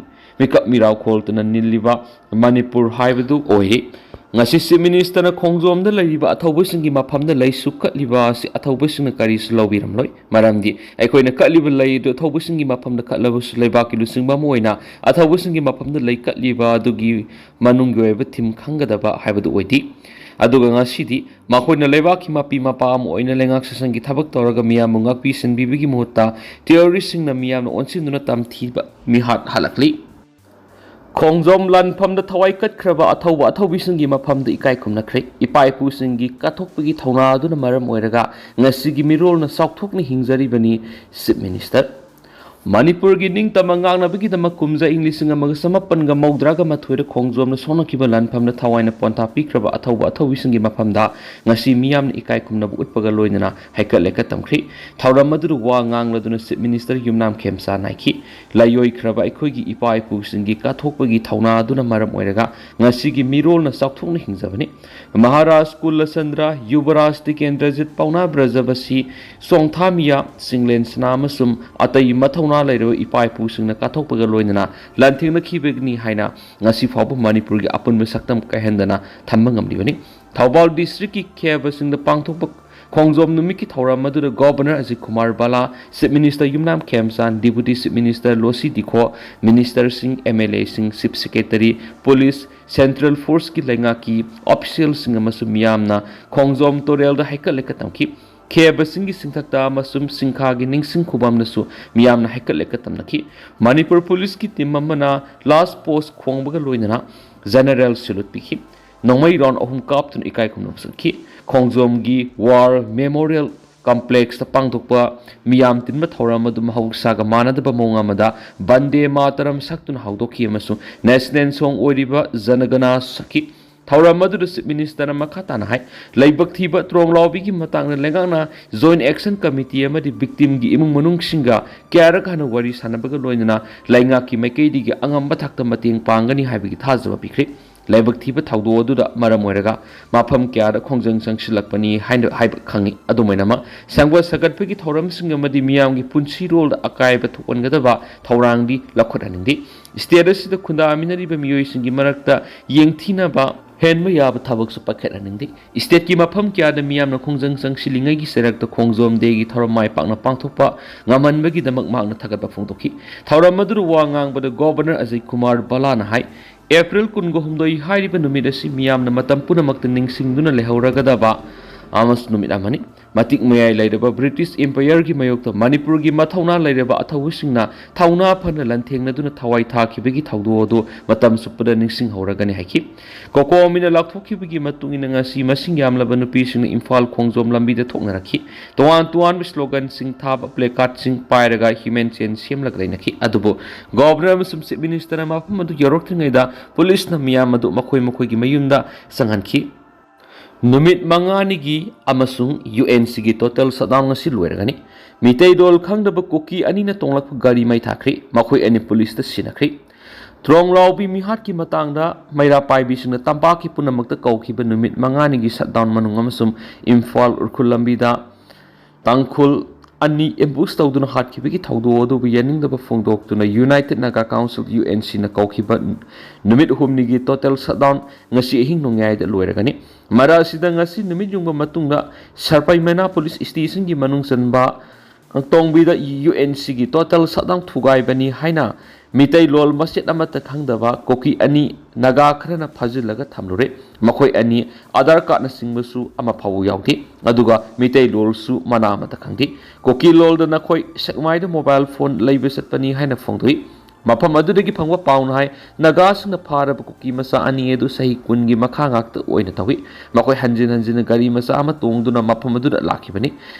ꯃꯤꯀꯞ ꯃꯤꯔꯥꯎ ꯈꯣꯜꯗꯨꯅ ꯅꯤꯜꯂꯤꯕ ꯃꯅꯤꯄꯨꯔ ꯍꯥꯏꯕꯗꯨ ꯑꯣꯏꯔꯤ꯫ ꯉꯁꯤ ꯆꯤꯐ ꯃꯤꯅꯤꯁꯇꯔꯅ ꯈꯣꯡꯖꯣꯝꯗ ꯂꯩꯔꯤꯕ ꯑꯊꯧꯕꯁꯤꯡꯒꯤ ꯃꯐꯝꯗ ꯂꯩꯁꯨ ꯀꯠꯂꯤꯕ ꯑꯁꯤ ꯑꯊꯧꯕꯁꯤꯡꯅ ꯀꯔꯤꯁꯨ ꯂꯧꯕꯤꯔꯝꯂꯣꯏ꯫ ꯃꯔꯝꯗꯤ ꯑꯩꯈꯣꯏꯅ ꯀꯠꯂꯤꯕ ꯂꯩ ꯑꯗꯨ ꯑꯊꯧꯕꯁꯤꯡꯒꯤ ꯃꯐꯝꯗ ꯀꯠꯂꯕꯁꯨ ꯂꯩꯕꯥꯛꯀꯤ ꯂꯨꯆꯤꯡꯕ ꯑꯃ ꯑꯣꯏꯅ ꯑꯊꯧꯕꯁꯤꯡꯒꯤ ꯃꯐꯝꯗ ꯂꯩ ꯀꯠꯂꯤꯕ ꯑꯗꯨꯒꯤ ꯃꯅꯨꯡꯒꯤ ꯑꯣꯏꯕ ꯊꯤꯝ ꯈꯪꯒꯗꯕ ꯍꯥꯏꯕꯗꯨ ꯑꯣꯏꯗꯦ꯫ ꯑꯗꯨꯒ ꯉꯁꯤꯗꯤ ꯃꯈꯣꯏꯅ ꯂꯩꯕꯥꯛꯀꯤ ꯃꯄꯤ ꯃꯄꯥ ꯑꯃ ꯑꯣꯏꯅ ꯂꯩꯉꯥꯛ ꯁꯥꯁꯟꯒꯤ ꯊꯕꯛ ꯇꯧꯔꯒ ꯃꯤꯌꯥꯝꯕꯨ ꯉꯥꯛꯄꯤ ꯁꯦꯟꯕꯤꯕꯒꯤ ꯃꯍꯨꯠꯇ ꯇꯦꯔꯣꯔꯤꯁꯁꯤꯡꯅ ꯃꯤꯌꯥꯝꯅ ꯑꯣꯟꯁꯤꯟꯗꯨꯅ ꯇꯝꯊꯤꯕ ꯃꯤꯍꯥꯠ ꯍꯥꯠꯂꯛꯂꯤ꯫ ꯈꯣꯡꯖꯣꯝ ꯂꯥꯟꯐꯝꯗ ꯊꯋꯥꯏ ꯀꯠꯈ꯭ꯔꯕ ꯑꯊꯧꯕ ꯑꯊꯧꯕꯤꯁꯤꯡꯒꯤ ꯃꯐꯝꯗ ꯏꯀꯥꯏ ꯈꯨꯝꯅꯈ꯭ꯔꯦ꯫ ꯏꯄꯥ ꯏꯄꯨꯁꯤꯡꯒꯤ ꯀꯠꯊꯣꯛꯄꯒꯤ ꯊꯧꯅꯥ ꯑꯗꯨꯅ ꯃꯔꯝ ꯑꯣꯏꯔꯒ ꯉꯁꯤꯒꯤ ꯃꯤꯔꯣꯜꯅ ꯆꯥꯎꯊꯣꯛꯅ ꯍꯤꯡꯖꯔꯤꯕꯅꯤ꯫ Chief minister. ꯃꯅꯤꯄꯨꯔꯒꯤ ꯅꯤꯡꯇꯝꯕ ꯉꯥꯛꯅꯕꯒꯤꯗꯃꯛ ꯀꯨꯝꯖꯥ ꯏꯪ ꯂꯤꯁꯤꯡ ꯑꯃꯒ ꯆꯃꯥꯄꯟꯒ ꯃꯧꯗ꯭ꯔꯥꯒ ꯃꯥꯊꯣꯏꯗ ꯈꯣꯡꯖꯣꯝꯅ ꯁꯣꯛꯅꯈꯤꯕ ꯂꯥꯟꯐꯝꯗ ꯊꯋꯥꯏꯅ ꯄꯣꯟꯊꯥ ꯄꯤꯈ꯭ꯔꯕ ꯑꯊꯧꯕ ꯑꯊꯧꯕꯤꯁꯤꯡꯒꯤ ꯃꯐꯝꯗ ꯉꯁꯤ ꯃꯤꯌꯥꯝꯅ ꯏꯀꯥꯏ ꯈꯨꯝꯅꯕ ꯎꯠꯄꯒ ꯂꯣꯏꯅꯅ ꯍꯩꯀꯠ ꯂꯩꯀꯠ ꯇꯝꯈ꯭ꯔꯤ꯫ ꯊꯧꯔꯝ ꯑꯗꯨꯗ ꯋꯥ ꯉꯥꯡꯂꯗꯨꯅ Chief Minister ꯌꯨꯝꯅꯥꯝ ꯈꯦꯝꯆꯥꯟ ꯍꯥꯏꯈꯤ, ꯂꯥꯏꯑꯣꯏꯈ꯭ꯔꯕ ꯑꯩꯈꯣꯏꯒꯤ ꯏꯄꯥ ꯏꯄꯨꯁꯤꯡꯒꯤ ꯀꯠꯊꯣꯛꯄꯒꯤ ꯊꯧꯅꯥ ꯑꯗꯨꯅ ꯃꯔꯝ ꯑꯣꯏꯔꯒ ꯉꯁꯤꯒꯤ ꯃꯤꯔꯣꯜꯅ ꯆꯥꯎꯊꯣꯛꯅ ꯍꯤꯡꯖꯕꯅꯤ꯫ ꯃꯍꯥꯔꯥꯖ ꯀꯨꯜꯂꯆꯟꯗ꯭ꯔ, ꯌꯨꯕꯔꯥꯖ ꯇꯤꯀꯦꯟꯗ꯭ꯔꯖꯤꯠ, ꯄꯥꯎꯅꯥ ꯕ꯭ꯔꯖꯕꯁꯤ, ꯆꯣꯡꯊꯥꯃꯤꯌꯥ, ꯆꯤꯡꯂꯦꯟ ꯁꯅꯥ ꯑꯃꯁꯨꯡ ꯑꯇꯩ ꯃꯊꯧꯅꯥ ꯂꯩꯔꯕ ꯏꯄꯥ ꯏꯄꯨꯁꯤꯡꯅ ꯀꯠꯊꯣꯛꯄꯒ ꯂꯣꯏꯅꯅ ꯂꯥꯟꯊꯦꯡꯅꯈꯤꯕꯅꯤ ꯍꯥꯏꯅ ꯉꯁꯤ ꯐꯥꯎꯕ ꯃꯅꯤꯄꯨꯔꯒꯤ ꯑꯄꯨꯟꯕ ꯁꯛꯇꯝ ꯀꯥꯏꯍꯟꯗꯅ ꯊꯝꯕ ꯉꯝꯂꯤꯕꯅꯤ꯫ ꯊꯧꯕꯥꯜ districtꯀꯤ ꯈꯦꯕꯁꯤꯡꯗ ꯄꯥꯡꯊꯣꯛꯄ ꯈꯣꯡꯖꯣꯝ ꯅꯨꯃꯤꯠꯀꯤ ꯊꯧꯔꯝ ꯑꯗꯨꯗ Governor ꯑꯖꯤꯠ ꯀꯨꯃꯥꯔ ꯕꯂꯥ, Chief Minister ꯌꯨꯝꯅꯥꯝ ꯈꯦꯝꯆꯥꯟ, Deputy Chief Minister ꯂꯣꯁꯤ ꯗꯤꯈꯣ, Ministerꯁꯤꯡ, MLAꯁꯤꯡ, Chief Secretary, Police, Central Forceꯀꯤ ꯂꯩꯉꯥꯛꯀꯤ officialꯁꯤꯡ ꯑꯃꯁꯨꯡ ꯃꯤꯌꯥꯝꯅ ꯈꯣꯡꯖꯣꯝ ꯇꯨꯔꯦꯜꯗ ꯍꯩꯀꯠ ꯂꯩꯀꯠ ꯇꯝꯈꯤ꯫ ꯈꯦꯕꯁꯤꯡꯒꯤ ꯆꯤꯡꯊꯛꯇ ꯑꯃꯁꯨꯡ ꯁꯤꯡꯈꯥꯒꯤ ꯅꯤꯡꯁꯤꯡ ꯈꯨꯕꯝꯗꯁꯨ ꯃꯤꯌꯥꯝꯅ ꯍꯩꯀꯠ ꯂꯩꯀꯠ ꯇꯝꯅꯈꯤ꯫ ꯃꯅꯤꯄꯨꯔ ꯄꯨꯂꯤꯁꯀꯤ team ꯑꯃꯅ last post ꯈꯣꯡꯕꯒ ꯂꯣꯏꯅꯅ general salute ꯄꯤꯈꯤ꯫ ꯅꯣꯡꯃꯩ round ꯑꯍꯨꯝ ꯀꯥꯞꯇꯨꯅ ꯏꯀꯥꯏ ꯈꯨꯝꯅꯕ ꯆꯠꯈꯤ꯫ ꯈꯣꯡꯖꯣꯝꯒꯤ War Memorial Complexꯇ ꯄꯥꯡꯊꯣꯛꯄ ꯃꯤꯌꯥꯝ ꯇꯤꯟꯕ ꯊꯧꯔꯝ ꯑꯗꯨ ꯃꯍꯧꯁꯥꯒ ꯃꯥꯟꯅꯗꯕ ꯃꯑꯣꯡ ꯑꯃꯗ ꯕꯟꯗꯦ ꯃꯥꯇꯔꯝ ꯁꯛꯇꯨꯅ ꯍꯧꯗꯣꯛꯈꯤ ꯑꯃꯁꯨꯡ national song ꯑꯣꯏꯔꯤꯕ ꯖꯅꯒꯅ ꯁꯛꯈꯤ꯫ ꯊꯧꯔꯝ ꯑꯗꯨꯗ Chief Ministerꯅ ꯃꯈꯥ ꯇꯥꯅ ꯍꯥꯏ, ꯂꯥꯏꯕꯛ ꯊꯤꯕ ꯇ꯭ꯔꯣꯡꯂꯥꯎꯕꯤꯒꯤ ꯃꯇꯥꯡꯗ ꯂꯩꯉꯥꯛꯅ Joint Action Committee ꯑꯃꯗꯤ victimꯒꯤ ꯏꯃꯨꯡ ꯃꯅꯨꯡꯁꯤꯡꯒ ꯀꯌꯥꯔꯛ ꯍꯟꯅ ꯋꯥꯔꯤ ꯁꯥꯟꯅꯕꯒ ꯂꯣꯏꯅꯅ ꯂꯩꯉꯥꯛꯀꯤ ꯃꯥꯏꯀꯩꯗꯒꯤ ꯑꯉꯝꯕ ꯊꯥꯛꯇ ꯃꯇꯦꯡ ꯄꯥꯡꯒꯅꯤ ꯍꯥꯏꯕꯒꯤ ꯊꯥꯖꯕ ꯄꯤꯈ꯭ꯔꯦ꯫ ꯂꯥꯏꯕꯛ ꯊꯤꯕ ꯊꯧꯗꯣꯛ ꯑꯗꯨꯗ ꯃꯔꯝ ꯑꯣꯏꯔꯒ ꯃꯐꯝ ꯀꯌꯥꯗ ꯈꯣꯡꯖꯪ ꯆꯪꯁꯤꯜꯂꯛꯄꯅꯤ ꯍꯥꯏꯅ ꯍꯥꯏꯕ ꯈꯪꯉꯤ꯫ ꯑꯗꯨꯃꯥꯏꯅꯃꯛ ꯁꯦꯝꯒꯠ ꯁꯥꯒꯠꯄꯒꯤ ꯊꯧꯔꯝꯁꯤꯡ ꯑꯃꯗꯤ ꯃꯤꯌꯥꯝꯒꯤ ꯄꯨꯟꯁꯤꯔꯣꯜꯗ ꯑꯀꯥꯏꯕ ꯊꯣꯛꯍꯟꯒꯗꯕ ꯊꯧꯔꯥꯡꯗꯤ ꯂꯧꯈꯠꯍꯟꯅꯤꯡꯗꯦ꯫ State ꯑꯁꯤꯗ ꯈꯨꯟꯗꯥꯃꯤꯟꯅꯔꯤꯕ ꯃꯤꯑꯣꯏꯁꯤꯡꯒꯤ ꯃꯔꯛꯇ ꯌꯦꯡꯊꯤꯅꯕ ꯍꯦꯟꯕ ꯌꯥꯕ ꯊꯕꯛꯁꯨ ꯄꯥꯏꯈꯠꯍꯟꯅꯤꯡꯗꯦ꯫ Stateꯀꯤ ꯃꯐꯝ ꯀꯌꯥꯗ ꯃꯤꯌꯥꯝꯅ ꯈꯣꯡꯖꯪ ꯆꯪꯁꯤꯜꯂꯤꯉꯩꯒꯤ ꯆꯩꯔꯛꯇ ꯈꯣꯡꯖꯣꯝ Dayꯒꯤ ꯊꯧꯔꯝ ꯃꯥꯏ ꯄꯥꯛꯅ ꯄꯥꯡꯊꯣꯛꯄ ꯉꯝꯍꯟꯕꯒꯤꯗꯃꯛ ꯃꯍꯥꯛꯅ ꯊꯥꯒꯠꯄ ꯐꯣꯡꯗꯣꯛꯈꯤ꯫ ꯊꯧꯔꯝ ꯑꯗꯨꯗ ꯋꯥ ꯉꯥꯡꯕꯗ Governor ꯑꯖꯤꯠ ꯀꯨꯃꯥꯔ ꯕꯂꯥꯅ ꯍꯥꯏ, April ꯀꯨꯟꯒ ꯍꯨꯝꯗꯣꯏ ꯍꯥꯏꯔꯤꯕ ꯅꯨꯃꯤꯠ ꯑꯁꯤ ꯃꯤꯌꯥꯝꯅ ꯃꯇꯝ ꯄꯨꯝꯅꯃꯛꯇ ꯅꯤꯡꯁꯤꯡꯗꯨꯅ ꯂꯩꯍꯧꯔꯒꯗꯕ ꯑꯃꯁꯨ ꯅꯨꯃꯤꯠ ꯑꯃꯅꯤ꯫ ꯃꯇꯤꯛ ꯃꯌꯥꯏ ꯂꯩꯔꯕ ꯕ꯭ꯔꯤꯇꯤꯁ ꯏꯝꯄꯥꯌꯔꯒꯤ ꯃꯥꯌꯣꯛꯇ ꯃꯅꯤꯄꯨꯔꯒꯤ ꯃꯊꯧꯅꯥ ꯂꯩꯔꯕ ꯑꯊꯧꯕꯁꯤꯡꯅ ꯊꯧꯅꯥ ꯐꯅ ꯂꯥꯟꯊꯦꯡꯅꯗꯨꯅ ꯊꯋꯥꯏ ꯊꯥꯈꯤꯕꯒꯤ ꯊꯧꯗꯣꯛ ꯑꯗꯨ ꯃꯇꯝ ꯆꯨꯞꯄꯗ ꯅꯤꯡꯁꯤꯡꯍꯧꯔꯒꯅꯤ ꯍꯥꯏꯈꯤ꯫ ꯀꯣꯀꯣꯃꯤꯅ ꯂꯥꯎꯊꯣꯛꯈꯤꯕꯒꯤ ꯃꯇꯨꯡ ꯏꯟꯅ ꯉꯁꯤ ꯃꯁꯤꯡ ꯌꯥꯝꯂꯕ ꯅꯨꯄꯤꯁꯤꯡꯅ ꯏꯝꯐꯥꯜ ꯈꯣꯡꯖꯣꯝ ꯂꯝꯕꯤꯗ ꯊꯣꯛꯅꯔꯛꯈꯤ꯫ ꯇꯣꯉꯥꯟ ꯇꯣꯉꯥꯟꯕ ꯁ꯭ꯂꯣꯒꯟꯁꯤꯡ ꯊꯥꯕ ꯄ꯭ꯂꯦꯀꯥꯔꯗꯁꯤꯡ ꯄꯥꯏꯔꯒ ꯍ꯭ꯌꯨꯃꯦꯟ ꯆꯦꯟ ꯁꯦꯝꯂꯒ ꯂꯩꯅꯈꯤ꯫ ꯑꯗꯨꯕꯨ ꯒꯣꯕꯔꯅꯔ ꯑꯃꯁꯨꯡ ꯆꯤꯐ ꯃꯤꯅꯤꯁꯇꯔ ꯃꯐꯝ ꯑꯗꯨ ꯌꯧꯔꯛꯇ꯭ꯔꯤꯉꯩꯗ ꯄꯨꯂꯤꯁꯅ ꯃꯤꯌꯥꯝ ꯑꯗꯨ ꯃꯈꯣꯏ ꯃꯈꯣꯏꯒꯤ ꯃꯌꯨꯝꯗ ꯆꯪꯍꯟꯈꯤ꯫ ꯅꯨꯃꯤꯠ ꯃꯉꯥꯅꯤꯒꯤ ꯑꯃꯁꯨꯡ ꯌꯨ ꯑꯦꯟ ꯁꯤꯒꯤ ꯇꯣꯇꯦꯜ ꯁꯠꯗꯥꯎꯟ ꯉꯁꯤ ꯂꯣꯏꯔꯒꯅꯤ꯫ ꯃꯤꯇꯩ ꯂꯣꯜ ꯈꯪꯗꯕ ꯀꯨꯀꯤ ꯑꯅꯤꯅ ꯇꯣꯡꯂꯛꯄ ꯒꯥꯔꯤ ꯃꯩ ꯊꯥꯈ꯭ꯔꯤ꯫ ꯃꯈꯣꯏ ꯑꯅꯤ ꯄꯨꯂꯤꯁꯇ ꯁꯤꯟꯅꯈ꯭ꯔꯤ꯫ ꯇ꯭ꯔꯣꯡꯂꯥꯎꯕꯤ ꯃꯤꯍꯥꯠꯀꯤ ꯃꯇꯥꯡꯗ ꯃꯩꯔꯥ ꯄꯥꯏꯕꯤꯁꯤꯡꯅ ꯇꯝꯄꯥꯛꯀꯤ ꯄꯨꯝꯅꯃꯛꯇ ꯀꯧꯈꯤꯕ ꯅꯨꯃꯤꯠ ꯃꯉꯥꯅꯤꯒꯤ ꯁꯠꯗꯥꯎꯟ ꯃꯅꯨꯡ ꯑꯃꯁꯨꯡ ꯏꯝꯐꯥꯜ ꯎꯈ꯭ꯔꯨꯜ ꯂꯝꯕꯤꯗ ꯇꯥꯡꯈꯨꯜ ꯑꯅꯤ ꯑꯦꯝꯕꯨꯁ ꯇꯧꯗꯨꯅ ꯍꯥꯠꯈꯤꯕꯒꯤ ꯊꯧꯗꯣꯛ ꯑꯗꯨꯕꯨ ꯌꯥꯅꯤꯡꯗꯕ ꯐꯣꯡꯗꯣꯛꯇꯨꯅ united Naga council, U N ꯁꯤꯅ ꯀꯧꯈꯤꯕ ꯅꯨꯃꯤꯠ ꯑꯍꯨꯝꯅꯤꯒꯤ ꯇꯣꯇꯦꯜ ꯁꯠꯗꯥꯎꯟ ꯉꯁꯤ ꯑꯍꯤꯡ ꯅꯣꯡꯌꯥꯏꯗ ꯂꯣꯏꯔꯒꯅꯤ꯫ ꯃꯔꯛ ꯑꯁꯤꯗ ꯉꯁꯤ ꯅꯨꯃꯤꯠ ꯌꯨꯡꯕ ꯃꯇꯨꯡꯗ ꯁꯔꯄꯩꯃꯅꯥ ꯄꯨꯂꯤꯁ ꯁ꯭ꯇꯦꯁꯟꯒꯤ ꯃꯅꯨꯡ ꯆꯟꯕ ꯇꯣꯡꯕꯤꯗ ꯌꯨ ꯑꯦꯟ ꯁꯤꯒꯤ ꯇꯣꯇꯦꯜ ꯁꯠꯗꯥꯎꯟ ꯊꯨꯒꯥꯏꯕꯅꯤ ꯍꯥꯏꯅ ꯃꯤꯇꯩ ꯂꯣꯜ ꯃꯆꯦꯠ ꯑꯃꯠꯇ ꯈꯪꯗꯕ ꯀꯨꯀꯤ ꯑꯅꯤ ꯅꯥꯒꯥ ꯈꯔꯅ ꯐꯥꯖꯤꯜꯂꯒ ꯊꯝꯂꯨꯔꯦ꯫ ꯃꯈꯣꯏ ꯑꯅꯤ ꯑꯙꯥꯔ ꯀꯥꯔꯗꯅꯆꯤꯡꯕꯁꯨ ꯑꯃ ꯐꯥꯎꯕ ꯌꯥꯎꯗꯦ, ꯑꯗꯨꯒ ꯃꯤꯇꯩ ꯂꯣꯜꯁꯨ ꯃꯅꯥ ꯑꯃꯠꯇ ꯈꯪꯗꯦ꯫ ꯀꯨꯀꯤ ꯂꯣꯜꯗ ꯅꯈꯣꯏ ꯁꯦꯛꯃꯥꯏꯗ ꯃꯣꯕꯥꯏꯜ ꯐꯣꯟ ꯂꯩꯕ ꯆꯠꯄꯅꯤ ꯍꯥꯏꯅ ꯐꯣꯡꯗꯣꯛꯏ꯫ ꯃꯐꯝ ꯑꯗꯨꯗꯒꯤ ꯐꯪꯕ ꯄꯥꯎꯅ ꯍꯥꯏ, ꯅꯥꯒꯥꯁꯤꯡꯅ ꯐꯥꯔꯕ ꯀꯨꯀꯤ ꯃꯆꯥ ꯑꯅꯤ ꯑꯗꯨ ꯆꯍꯤ ꯀꯨꯟꯒꯤ ꯃꯈꯥ ꯉꯥꯛꯇ ꯑꯣꯏꯅ ꯇꯧꯏ꯫ ꯃꯈꯣꯏ ꯍꯟꯖꯤꯟ ꯍꯟꯖꯤꯟꯅ ꯒꯥꯔꯤ ꯃꯆꯥ ꯑꯃ ꯇꯣꯡꯗꯨꯅ ꯃꯐꯝ ꯑꯗꯨꯗ ꯂꯥꯛꯈꯤꯕꯅꯤ꯫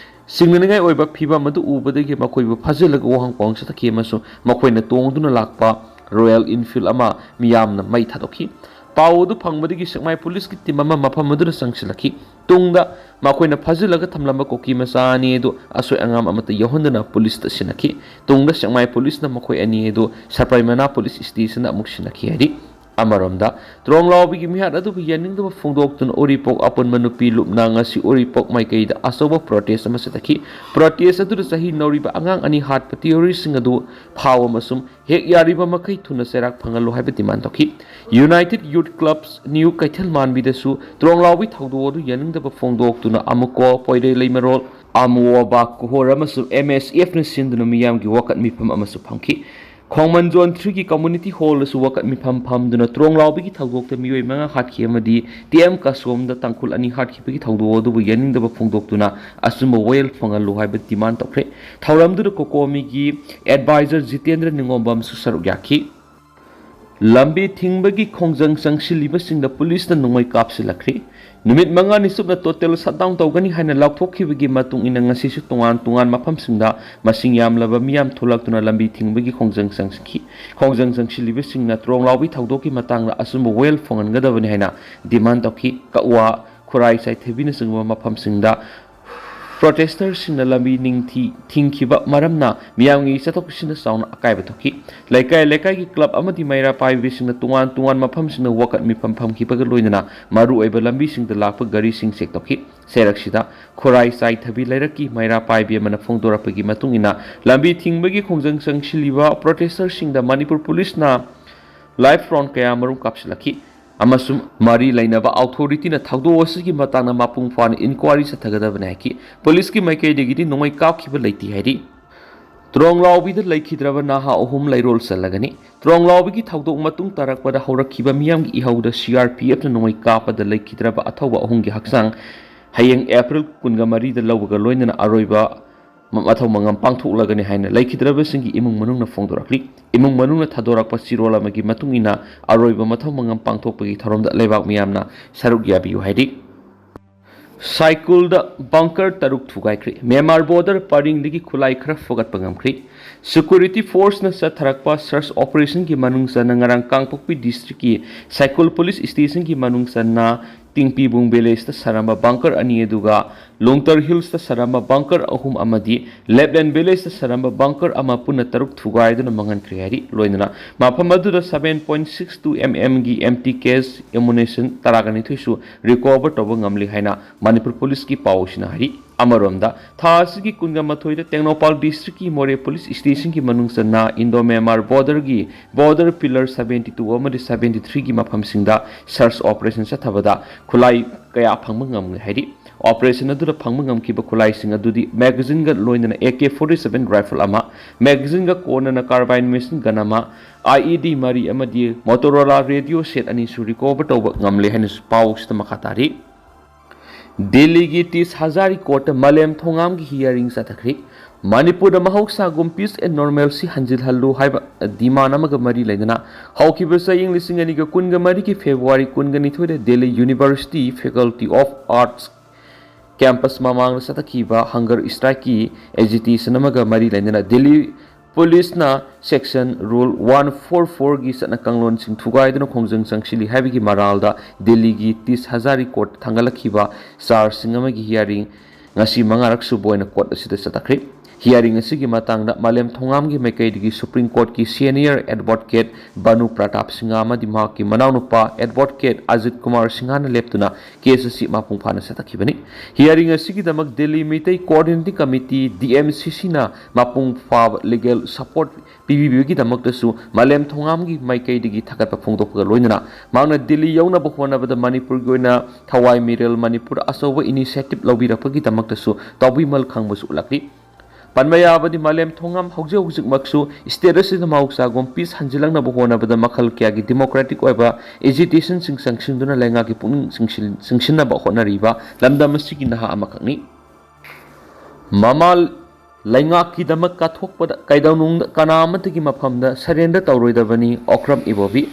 ꯆꯤꯡꯅꯅꯤꯡꯉꯥꯏ ꯑꯣꯏꯕ ꯐꯤꯚꯝ ꯑꯗꯨ ꯎꯕꯗꯒꯤ ꯃꯈꯣꯏꯕꯨ ꯐꯥꯖꯤꯜꯂꯒ ꯋꯥꯍꯪ ꯄꯥꯎꯍꯪ ꯆꯠꯊꯈꯤ ꯑꯃꯁꯨꯡ ꯃꯈꯣꯏꯅ ꯇꯣꯡꯗꯨꯅ ꯂꯥꯛꯄ ꯔꯣꯌꯦꯜ ꯏꯟꯐꯤꯜꯗ ꯑꯃ ꯃꯤꯌꯥꯝꯅ ꯃꯩ ꯊꯥꯗꯣꯛꯈꯤ꯫ ꯄꯥꯎ ꯑꯗꯨ ꯐꯪꯕꯗꯒꯤ ꯁꯦꯛꯃꯥꯏ ꯄꯨꯂꯤꯁꯀꯤ ꯇꯤꯝ ꯑꯃ ꯃꯐꯝ ꯑꯗꯨꯗ ꯆꯪꯁꯤꯜꯂꯛꯈꯤ꯫ ꯇꯨꯡꯗ ꯃꯈꯣꯏꯅ ꯐꯥꯖꯤꯜꯂꯒ ꯊꯝꯂꯝꯕ ꯀꯨꯀꯤ ꯃꯆꯥ ꯑꯅꯤ ꯑꯗꯨ ꯑꯁꯣꯏ ꯑꯉꯥꯝ ꯑꯃꯠꯇ ꯌꯥꯎꯍꯟꯗꯅ ꯄꯨꯂꯤꯁꯇ ꯁꯤꯟꯅꯈꯤ꯫ ꯇꯨꯡꯗ ꯁꯦꯛꯃꯥꯏ ꯄꯨꯂꯤꯁꯅ ꯃꯈꯣꯏ ꯑꯅꯤ ꯑꯗꯨ ꯁꯔꯄꯩꯃꯅꯥ ꯄꯨꯂꯤꯁ ꯁ꯭ꯇꯦꯁꯟꯗ ꯑꯃꯨꯛ ꯁꯤꯟꯅꯈꯤ ꯍꯥꯏꯔꯤ꯫ ꯑꯃꯔꯣꯝꯗ, ꯇ꯭ꯔꯣꯡꯂꯥꯎꯕꯤꯒꯤ ꯃꯤꯍꯥꯠ ꯑꯗꯨꯕꯨ ꯌꯥꯅꯤꯡꯗꯕ ꯐꯣꯡꯗꯣꯛꯇꯨꯅ ꯎꯔꯤꯄꯣꯛ ꯑꯄꯨꯟꯕ ꯅꯨꯄꯤ ꯂꯨꯞꯅ ꯉꯁꯤ ꯎꯔꯤꯄꯣꯛ ꯃꯥꯏꯀꯩꯗ ꯑꯆꯧꯕ ꯄ꯭ꯔꯣꯇꯦꯁ ꯑꯃ ꯆꯠꯊꯈꯤ꯫ ꯄ꯭ꯔꯣꯇꯦꯁ ꯑꯗꯨꯗ ꯆꯍꯤ ꯅꯧꯔꯤꯕ ꯑꯉꯥꯡ ꯑꯅꯤ ꯍꯥꯠꯄ ꯇꯤꯑꯣꯔꯤꯁꯤꯡ ꯑꯗꯨ ꯐꯥꯎ ꯑꯃꯁꯨꯡ ꯍꯦꯛ ꯌꯥꯔꯤꯕ ꯃꯈꯩ ꯊꯨꯅ ꯆꯩꯔꯥꯛ ꯐꯪꯍꯜꯂꯨ ꯍꯥꯏꯕ ꯗꯤꯃꯥꯟ ꯇꯧꯈꯤ꯫ ꯌꯨꯅꯥꯏꯇꯦꯗ ꯌꯨꯊ ꯀ꯭ꯂꯕꯁ ꯅ꯭ꯌꯨ ꯀꯩꯊꯦꯜ ꯃꯥꯟꯕꯤꯗꯁꯨ ꯇ꯭ꯔꯣꯡꯂꯥꯎꯕꯤ ꯊꯧꯗꯣꯛ ꯑꯗꯨ ꯌꯥꯅꯤꯡꯗꯕ ꯐꯣꯡꯗꯣꯛꯇꯨꯅ ꯑꯃꯨꯀꯣ, ꯄꯣꯏꯔꯩ ꯂꯩꯃꯔꯣꯜ, ꯑꯃꯨꯋꯥ ꯕꯥꯒ ꯀꯨꯍꯣꯔ ꯑꯃꯁꯨꯡ ꯑꯦꯝ ꯑꯦꯁ ꯑꯦꯐꯅ ꯁꯤꯟꯗꯨꯅ ꯃꯤꯌꯥꯝꯒꯤ ꯋꯥꯀꯠ ꯃꯤꯐꯝ ꯑꯃꯁꯨ ꯐꯝꯈꯤ꯫ ꯈꯣꯡꯃꯟ ꯖꯣꯟ ꯊ꯭ꯔꯤꯒꯤ ꯀꯝꯃꯨꯅꯤꯇꯤ ꯍꯣꯜꯗꯁꯨ ꯋꯥꯀꯠ ꯃꯤꯐꯝ ꯐꯝꯗꯨꯅ ꯇ꯭ꯔꯣꯡꯂꯥꯎꯕꯤꯒꯤ ꯊꯧꯗꯣꯛꯇ ꯃꯤꯑꯣꯏ ꯃꯉꯥ ꯍꯥꯠꯈꯤ ꯑꯃꯗꯤ ꯇꯤ ꯑꯦꯝ ꯀꯥꯁꯣꯝꯗ ꯇꯥꯡꯈꯨꯜ ꯑꯅꯤ ꯍꯥꯠꯈꯤꯕꯒꯤ ꯊꯧꯗꯣꯛ ꯑꯗꯨꯕꯨ ꯌꯥꯅꯤꯡꯗꯕ ꯐꯣꯡꯗꯣꯛꯇꯨꯅ ꯑꯆꯨꯝꯕ ꯋꯥꯌꯦꯜ ꯐꯪꯍꯜꯂꯨ ꯍꯥꯏꯕ ꯗꯤꯃꯥꯟ ꯇꯧꯈ꯭ꯔꯦ꯫ ꯊꯧꯔꯝꯗꯨꯗ ꯀꯣꯀꯣꯃꯤꯒꯤ ꯑꯦꯗꯚꯥꯏꯖꯔ ꯖꯤꯇꯦꯟꯗ꯭ꯔ ꯅꯤꯉꯣꯝꯕꯝꯁꯨ ꯁꯔꯨꯛ ꯌꯥꯈꯤ꯫ ꯂꯝꯕꯤ ꯊꯤꯡꯕꯒꯤ ꯈꯣꯡꯖꯪ ꯆꯪꯁꯤꯜꯂꯤꯕꯁꯤꯡꯗ ꯄꯨꯂꯤꯁꯅ ꯅꯣꯡꯃꯩ ꯀꯥꯞꯁꯤꯜꯂꯛꯈ꯭ꯔꯤ꯫ ꯅꯨꯃꯤꯠ ꯃꯉꯥꯅꯤ ꯆꯨꯞꯅ ꯇꯣꯇꯦꯜ ꯁꯠꯗꯥꯎꯟ ꯇꯧꯒꯅꯤ ꯍꯥꯏꯅ ꯂꯥꯎꯊꯣꯛꯈꯤꯕꯒꯤ ꯃꯇꯨꯡ ꯏꯟꯅ ꯉꯁꯤꯁꯨ ꯇꯣꯉꯥꯟ ꯇꯣꯉꯥꯟ ꯃꯐꯝꯁꯤꯡꯗ ꯃꯁꯤꯡ ꯌꯥꯝꯂꯕ ꯃꯤꯌꯥꯝ ꯊꯣꯛꯂꯛꯇꯨꯅ ꯂꯝꯕꯤ ꯊꯤꯡꯕꯒꯤ ꯈꯣꯡꯖꯪ ꯆꯪꯁꯤꯟꯈꯤ꯫ ꯈꯣꯡꯖꯪ ꯆꯪꯁꯤꯜꯂꯤꯕꯁꯤꯡꯅ ꯇ꯭ꯔꯣꯡꯂꯥꯎꯕꯤ ꯊꯧꯗꯣꯛꯀꯤ ꯃꯇꯥꯡꯗ ꯑꯆꯨꯝꯕ ꯋꯥꯌꯦꯜ ꯐꯪꯍꯟꯒꯗꯕꯅꯤ ꯍꯥꯏꯅ ꯗꯤꯃꯥꯟ ꯇꯧꯈꯤ꯫ ꯀꯛꯋꯥ, ꯈꯨꯔꯥꯏ ꯆꯥꯏꯊꯕꯤꯅꯆꯤꯡꯕ ꯃꯐꯝꯁꯤꯡꯗ ꯄ꯭ꯔꯣꯇꯦꯁꯇꯔꯁꯤꯡꯅ ꯂꯝꯕꯤ ꯅꯤꯡꯊꯤ ꯊꯤꯡꯈꯤꯕ ꯃꯔꯝꯅ ꯃꯤꯌꯥꯝꯒꯤ ꯆꯠꯊꯣꯛ ꯆꯠꯁꯤꯟꯗ ꯆꯥꯎꯅ ꯑꯀꯥꯏꯕ ꯊꯣꯛꯈꯤ꯫ ꯂꯩꯀꯥꯏ ꯂꯩꯀꯥꯏꯒꯤ ꯀ꯭ꯂꯕ ꯑꯃꯗꯤ ꯃꯩꯔꯥ ꯄꯥꯏꯕꯤꯁꯤꯡꯅ ꯇꯣꯉꯥꯟ ꯇꯣꯉꯥꯟ ꯃꯐꯝꯁꯤꯡꯗ ꯋꯥꯀꯠ ꯃꯤꯐꯝ ꯐꯝꯈꯤꯕꯒ ꯂꯣꯏꯅꯅ ꯃꯔꯨꯑꯣꯏꯕ ꯂꯝꯕꯤꯁꯤꯡꯗ ꯂꯥꯛꯄ ꯒꯥꯔꯤꯁꯤꯡ ꯆꯦꯛ ꯇꯧꯈꯤ꯫ ꯆꯩꯔꯛꯁꯤꯗ ꯈꯨꯔꯥꯏ ꯆꯥꯏꯊꯕꯤ ꯂꯩꯔꯛꯀꯤ ꯃꯩꯔꯥ ꯄꯥꯏꯕꯤ ꯑꯃꯅ ꯐꯣꯡꯗꯣꯔꯛꯄꯒꯤ ꯃꯇꯨꯡ ꯏꯟꯅ ꯂꯝꯕꯤ ꯊꯤꯡꯕꯒꯤ ꯈꯣꯡꯖꯪ ꯆꯪꯁꯤꯜꯂꯤꯕ ꯄ꯭ꯔꯣꯇꯦꯁꯇꯔꯁꯤꯡꯗ ꯃꯅꯤꯄꯨꯔ ꯄꯨꯂꯤꯁꯅ ꯂꯥꯏꯐ ꯔꯥꯎꯟ ꯀꯌꯥ ꯃꯔꯨꯝ ꯀꯥꯞꯁꯤꯜꯂꯛꯈꯤ ꯑꯃꯁꯨꯡ ꯃꯔꯤ ꯂꯩꯅꯕ ꯑꯣꯊꯣꯔꯤꯇꯤꯅ ꯊꯧꯗꯣꯛ ꯑꯁꯤꯒꯤ ꯃꯇꯥꯡꯗ ꯃꯄꯨꯡ ꯐꯥꯅ ꯏꯟꯀ꯭ꯋꯥꯔꯤ ꯆꯠꯊꯒꯗꯕꯅꯤ ꯍꯥꯏꯈꯤ꯫ ꯄꯨꯂꯤꯁꯀꯤ ꯃꯥꯏꯀꯩꯗꯒꯤꯗꯤ ꯅꯣꯡꯃꯩ ꯀꯥꯞꯈꯤꯕ ꯂꯩꯇꯦ ꯍꯥꯏꯔꯤ꯫ ꯇ꯭ꯔꯣꯡꯂꯥꯎꯕꯤꯗ ꯂꯩꯈꯤꯗ꯭ꯔꯕ ꯅꯍꯥ ꯑꯍꯨꯝ ꯂꯩꯔꯣꯜ ꯆꯜꯂꯒꯅꯤ꯫ ꯇ꯭ꯔꯣꯡꯂꯥꯎꯕꯤꯒꯤ ꯊꯧꯗꯣꯛ ꯃꯇꯨꯡ ꯇꯥꯔꯛꯄꯗ ꯍꯧꯔꯛꯈꯤꯕ ꯃꯤꯌꯥꯝꯒꯤ ꯏꯍꯧꯗ ꯁꯤ ꯑꯥꯔ ꯄꯤ ꯑꯦꯐꯅ ꯅꯣꯡꯃꯩ ꯀꯥꯞꯄꯗ ꯂꯩꯈꯤꯗ꯭ꯔꯕ ꯑꯊꯧꯕ ꯑꯍꯨꯝꯒꯤ ꯍꯛꯆꯥꯡ ꯍꯌꯦꯡ ꯑꯦꯄ꯭ꯔꯤꯜ ꯀꯨꯟꯒ ꯃꯔꯤꯗ ꯂꯧꯕꯒ ꯂꯣꯏꯅꯅ ꯑꯔꯣꯏꯕ ꯃ-, ꯃꯊꯧ ꯃꯉꯝ ꯄꯥꯡꯊꯣꯛꯂꯒꯅꯤ ꯍꯥꯏꯅ ꯂꯩꯈꯤꯗ꯭ꯔꯕꯁꯤꯡꯒꯤ ꯏꯃꯨꯡ ꯃꯅꯨꯡꯅ ꯐꯣꯡꯗꯣꯔꯛꯂꯤ꯫ ꯏꯃꯨꯡ ꯃꯅꯨꯡꯅ ꯊꯥꯗꯣꯔꯛꯄ ꯆꯤꯔꯣꯜ ꯑꯃꯒꯤ ꯃꯇꯨꯡ ꯏꯟꯅ ꯑꯔꯣꯏꯕ ꯃꯊꯧ ꯃꯉꯝ ꯄꯥꯡꯊꯣꯛꯄꯒꯤ ꯊꯧꯔꯝꯗ ꯂꯩꯕꯥꯛ ꯃꯤꯌꯥꯝꯅ ꯁꯔꯨꯛ ꯌꯥꯕꯤꯌꯨ ꯍꯥꯏꯔꯤ꯫ ꯁꯥꯏꯀꯨꯜꯗ ꯕꯪꯀꯔ ꯇꯔꯨꯛ ꯊꯨꯒꯥꯏꯈ꯭ꯔꯦ꯫ ꯃ꯭ꯌꯥꯟꯃꯥꯔ ꯕꯣꯔꯗꯔ ꯄꯔꯤꯡꯗꯒꯤ ꯈꯨꯠꯂꯥꯏ ꯈꯔ ꯐꯨꯒꯠꯄ ꯉꯝꯈ꯭ꯔꯦ꯫ ꯁꯦꯀ꯭ꯌꯨꯔꯤꯇꯤ ꯐꯣꯔꯁꯅ ꯆꯠꯊꯔꯛꯄ ꯁꯔꯆ ꯑꯣꯄꯔꯦꯁꯟꯒꯤ ꯃꯅꯨꯡ ꯆꯟꯅ ꯉꯔꯥꯡ ꯀꯥꯡꯄꯣꯛꯄꯤ ꯗꯤꯁꯇ꯭ꯔꯤꯛꯀꯤ ꯁꯥꯏꯀꯨꯜ ꯄꯨꯂꯤꯁ ꯁ꯭ꯇꯦꯁꯟꯒꯤ ꯃꯅꯨꯡ ꯆꯟꯅ ꯇꯤꯡꯄꯤꯕꯨꯡ ꯚꯤꯂꯦꯖꯇ ꯁꯥꯔꯝꯕ ꯕꯪꯀꯔ ꯑꯅꯤ ꯑꯗꯨꯒ ꯂꯣꯡꯇꯔ ꯍꯤꯜꯁꯇ ꯁꯥꯔꯝꯕ ꯕꯪꯀꯔ ꯑꯍꯨꯝ ꯑꯃꯗꯤ ꯂꯦꯞꯂꯦꯟ ꯚꯤꯂꯦꯖꯇ ꯁꯥꯔꯝꯕ ꯕꯪꯀꯔ ꯑꯃ ꯄꯨꯟꯅ ꯇꯔꯨꯛ ꯊꯨꯒꯥꯏꯗꯨꯅ ꯃꯥꯡꯍꯟꯈ꯭ꯔꯦ ꯍꯥꯏꯔꯤ꯫ ꯂꯣꯏꯅꯅ ꯃꯐꯝ ꯑꯗꯨꯗ seven point six two M M ꯒꯤ empty case ammunition ꯇꯔꯥꯒ ꯅꯤꯊꯣꯏꯁꯨ recover ꯇꯧꯕ ꯉꯝꯂꯤ ꯍꯥꯏꯅ ꯃꯅꯤꯄꯨꯔ ꯄꯨꯂꯤꯁꯀꯤ ꯄꯥꯎꯁꯤꯅ ꯍꯥꯏꯔꯤ꯫ ꯑꯃꯔꯣꯝꯗ, ꯊꯥ ꯑꯁꯤꯒꯤ ꯀꯨꯟꯒ ꯃꯥꯊꯣꯏꯗ ꯇꯦꯡꯅꯧꯄꯥꯜ ꯗꯤꯁꯇ꯭ꯔꯤꯛꯀꯤ ꯃꯣꯔꯦ ꯄꯨꯂꯤꯁ ꯁ꯭ꯇꯦꯁꯟꯒꯤ ꯃꯅꯨꯡ ꯆꯟꯅ ꯏꯟꯗꯣ ꯃ꯭ꯌꯥꯟꯃꯥꯔ ꯕꯣꯔꯗꯔꯒꯤ ꯕꯣꯔꯗꯔ ꯄꯤꯂꯔ seventy two ꯑꯃꯗꯤ seventy three ꯒꯤ ꯃꯐꯝꯁꯤꯡꯗ ꯁꯔꯆ ꯑꯣꯄꯔꯦꯁꯟ ꯆꯠꯊꯕꯗ ꯈꯨꯠꯂꯥꯏ ꯀꯌꯥ ꯐꯪꯕ ꯉꯝꯂꯦ ꯍꯥꯏꯔꯤ꯫ ꯑꯣꯄꯔꯦꯁꯟ ꯑꯗꯨꯗ ꯐꯪꯕ ꯉꯝꯈꯤꯕ ꯈꯨꯠꯂꯥꯏꯁꯤꯡ ꯑꯗꯨꯗꯤ ꯃꯦꯒꯥꯖꯤꯟꯒ ꯂꯣꯏꯅꯅ A K forty seven rifle ꯑꯃ, ꯃꯦꯒꯥꯖꯤꯟꯒ ꯀꯣꯟꯅꯅ ꯀꯥꯔꯕꯥꯏꯟ ꯃꯦꯁꯤꯟ ꯒꯟ ꯑꯃ, ꯑꯥꯏ ꯏ ꯗꯤ ꯃꯔꯤ ꯑꯃꯗꯤ ꯃꯣꯇꯣꯔꯣꯂꯥ ꯔꯦꯗꯤꯑꯣ ꯁꯦꯠ ꯑꯅꯤꯁꯨ ꯔꯤꯀꯣꯚꯔ ꯇꯧꯕ ꯉꯝꯂꯦ ꯍꯥꯏꯅꯁꯨ ꯄꯥꯎꯁꯤꯗ ꯃꯈꯥ ꯇꯥꯔꯤ꯫ ꯗꯤꯜꯂꯤꯒꯤ ꯇꯤꯁ ꯍꯖꯥꯔꯤ ꯀꯣꯔꯠꯇ ꯃꯥꯂꯦꯝ ꯊꯣꯉꯥꯝꯒꯤ ꯍꯤꯌꯥꯔꯤꯡ ꯆꯠꯊꯈ꯭ꯔꯤ꯫ ꯃꯅꯤꯄꯨꯔꯗ ꯃꯍꯧꯁꯥꯒꯨꯝ peace and normalcy ꯍꯟꯖꯤꯜꯍꯜꯂꯨ ꯍꯥꯏꯕ ꯗꯤꯃꯥꯟ ꯑꯃꯒ ꯃꯔꯤ ꯂꯩꯅꯅ ꯍꯧꯈꯤꯕ ꯆꯍꯤ ꯂꯤꯁꯤꯡ ꯑꯅꯤꯒ ꯀꯨꯟꯒ ꯃꯔꯤꯒꯤ ꯐꯦꯕ꯭ꯔꯨꯋꯥꯔꯤ ꯀꯨꯟꯒ ꯅꯤꯊꯣꯏꯗ Delhi university Faculty of Arts campus ꯃꯃꯥꯡꯗ ꯆꯠꯊꯈꯤꯕ hunger strikeꯀꯤ agitation ꯑꯃꯒ ꯃꯔꯤ ꯂꯩꯅꯅ ꯗꯤꯜꯂꯤ ꯄꯨꯂꯤꯁꯅ section rule one four fourꯒꯤ ꯆꯠꯅ ꯀꯥꯡꯂꯣꯟꯁꯤꯡ ꯊꯨꯒꯥꯏꯗꯨꯅ ꯈꯣꯡꯖꯪ ꯆꯪꯁꯤꯜꯂꯤ ꯍꯥꯏꯕꯒꯤ ꯃꯔꯥꯜꯗ ꯗꯤꯜꯂꯤꯒꯤ ꯇꯤꯁ ꯍꯖꯥꯔꯤ ꯀꯣꯔꯠꯇ ꯊꯥꯡꯒꯠꯂꯛꯈꯤꯕ ꯆꯥꯔꯖꯁꯤꯡ ꯑꯃꯒꯤ ꯍꯤꯌꯥꯔꯤꯡ ꯉꯁꯤ ꯃꯉꯥꯔꯛ ꯁꯨꯕ ꯑꯣꯏꯅ ꯀꯣꯔꯠ ꯑꯁꯤꯗ ꯆꯠꯊꯈ꯭ꯔꯦ꯫ ꯍꯤꯌꯥꯔꯤꯡ ꯑꯁꯤꯒꯤ ꯃꯇꯥꯡꯗ ꯃꯥꯂꯦꯝ ꯊꯣꯉꯥꯝꯒꯤ ꯃꯥꯏꯀꯩꯗꯒꯤ ꯁꯨꯄ꯭ꯔꯤꯝ ꯀꯣꯔꯠꯀꯤ senior advocate ꯕꯥꯅꯨ ꯄ꯭ꯔꯇꯥꯞ ꯁꯤꯡꯍ ꯑꯃꯗꯤ ꯃꯍꯥꯛꯀꯤ ꯃꯅꯥꯎꯅꯨꯄꯥ advocate ꯑꯖꯤꯠ ꯀꯨꯃꯥꯔ ꯁꯤꯡꯍꯅ ꯂꯦꯞꯇꯨꯅ ꯀꯦꯁ ꯑꯁꯤ ꯃꯄꯨꯡ ꯐꯥꯅ ꯆꯠꯊꯈꯤꯕꯅꯤ꯫ ꯍꯤꯌꯥꯔꯤꯡ ꯑꯁꯤꯒꯤꯗꯃꯛ Delhi Meitei Coordinating Committee, D M C Cꯅ ꯃꯄꯨꯡ ꯐꯥꯕ legal support ꯄꯤꯕꯤꯕꯒꯤꯗꯃꯛꯇꯁꯨ ꯃꯥꯂꯦꯝ ꯊꯣꯉꯥꯝꯒꯤ ꯃꯥꯏꯀꯩꯗꯒꯤ ꯊꯥꯒꯠꯄ ꯐꯣꯡꯗꯣꯛꯄꯒ ꯂꯣꯏꯅꯅ ꯃꯍꯥꯛꯅ ꯗꯤꯜꯂꯤ ꯌꯧꯅꯕ ꯍꯣꯠꯅꯕꯗ ꯃꯅꯤꯄꯨꯔꯒꯤ ꯑꯣꯏꯅ ꯊꯋꯥꯏ ꯃꯤꯔꯦꯜ ꯃꯅꯤꯄꯨꯔꯗ ꯑꯆꯧꯕ initiative ꯂꯧꯕꯤꯔꯛꯄꯒꯤꯗꯃꯛꯇꯁꯨ ꯇꯥꯎꯕꯤꯃꯜ ꯈꯪꯕꯁꯨ ꯎꯠꯂꯛꯂꯤ꯫ ꯄꯟꯕ ꯌꯥꯕꯗꯤ ꯃꯥꯂꯦꯝ ꯊꯣꯉꯥꯝ ꯍꯧꯖꯤꯛ ꯍꯧꯖꯤꯛꯃꯛꯁꯨ state ꯑꯁꯤꯗ ꯃꯍꯧꯁꯥꯒꯨꯝ peace ꯍꯟꯖꯤꯜꯂꯛꯅꯕ ꯍꯣꯠꯅꯕꯗ ꯃꯈꯜ ꯀꯌꯥꯒꯤ democratic ꯑꯣꯏꯕ agitationꯁꯤꯡ ꯆꯪꯁꯤꯟꯗꯨꯅ ꯂꯩꯉꯥꯛꯀꯤ ꯄꯨꯛꯅꯤꯡ ꯆꯤꯡꯁꯤꯟ-, ꯆꯤꯡꯁꯤꯟꯅꯕ ꯍꯣꯠꯅꯔꯤꯕ ꯂꯝꯗꯝ ꯑꯁꯤꯒꯤ ꯅꯍꯥ ꯑꯃꯈꯛꯅꯤ꯫ ꯃꯃꯥ ꯂꯩꯉꯥꯛꯀꯤꯗꯃꯛ ꯀꯠꯊꯣꯛꯄꯗ ꯀꯩꯗꯧꯅꯨꯡꯗ ꯀꯅꯥ ꯑꯃꯠꯇꯒꯤ ꯃꯐꯝꯗ surrender ꯇꯧꯔꯣꯏꯗꯕꯅꯤ ꯑꯣꯀ꯭ꯔꯝ ꯏꯕꯣꯕꯤ꯫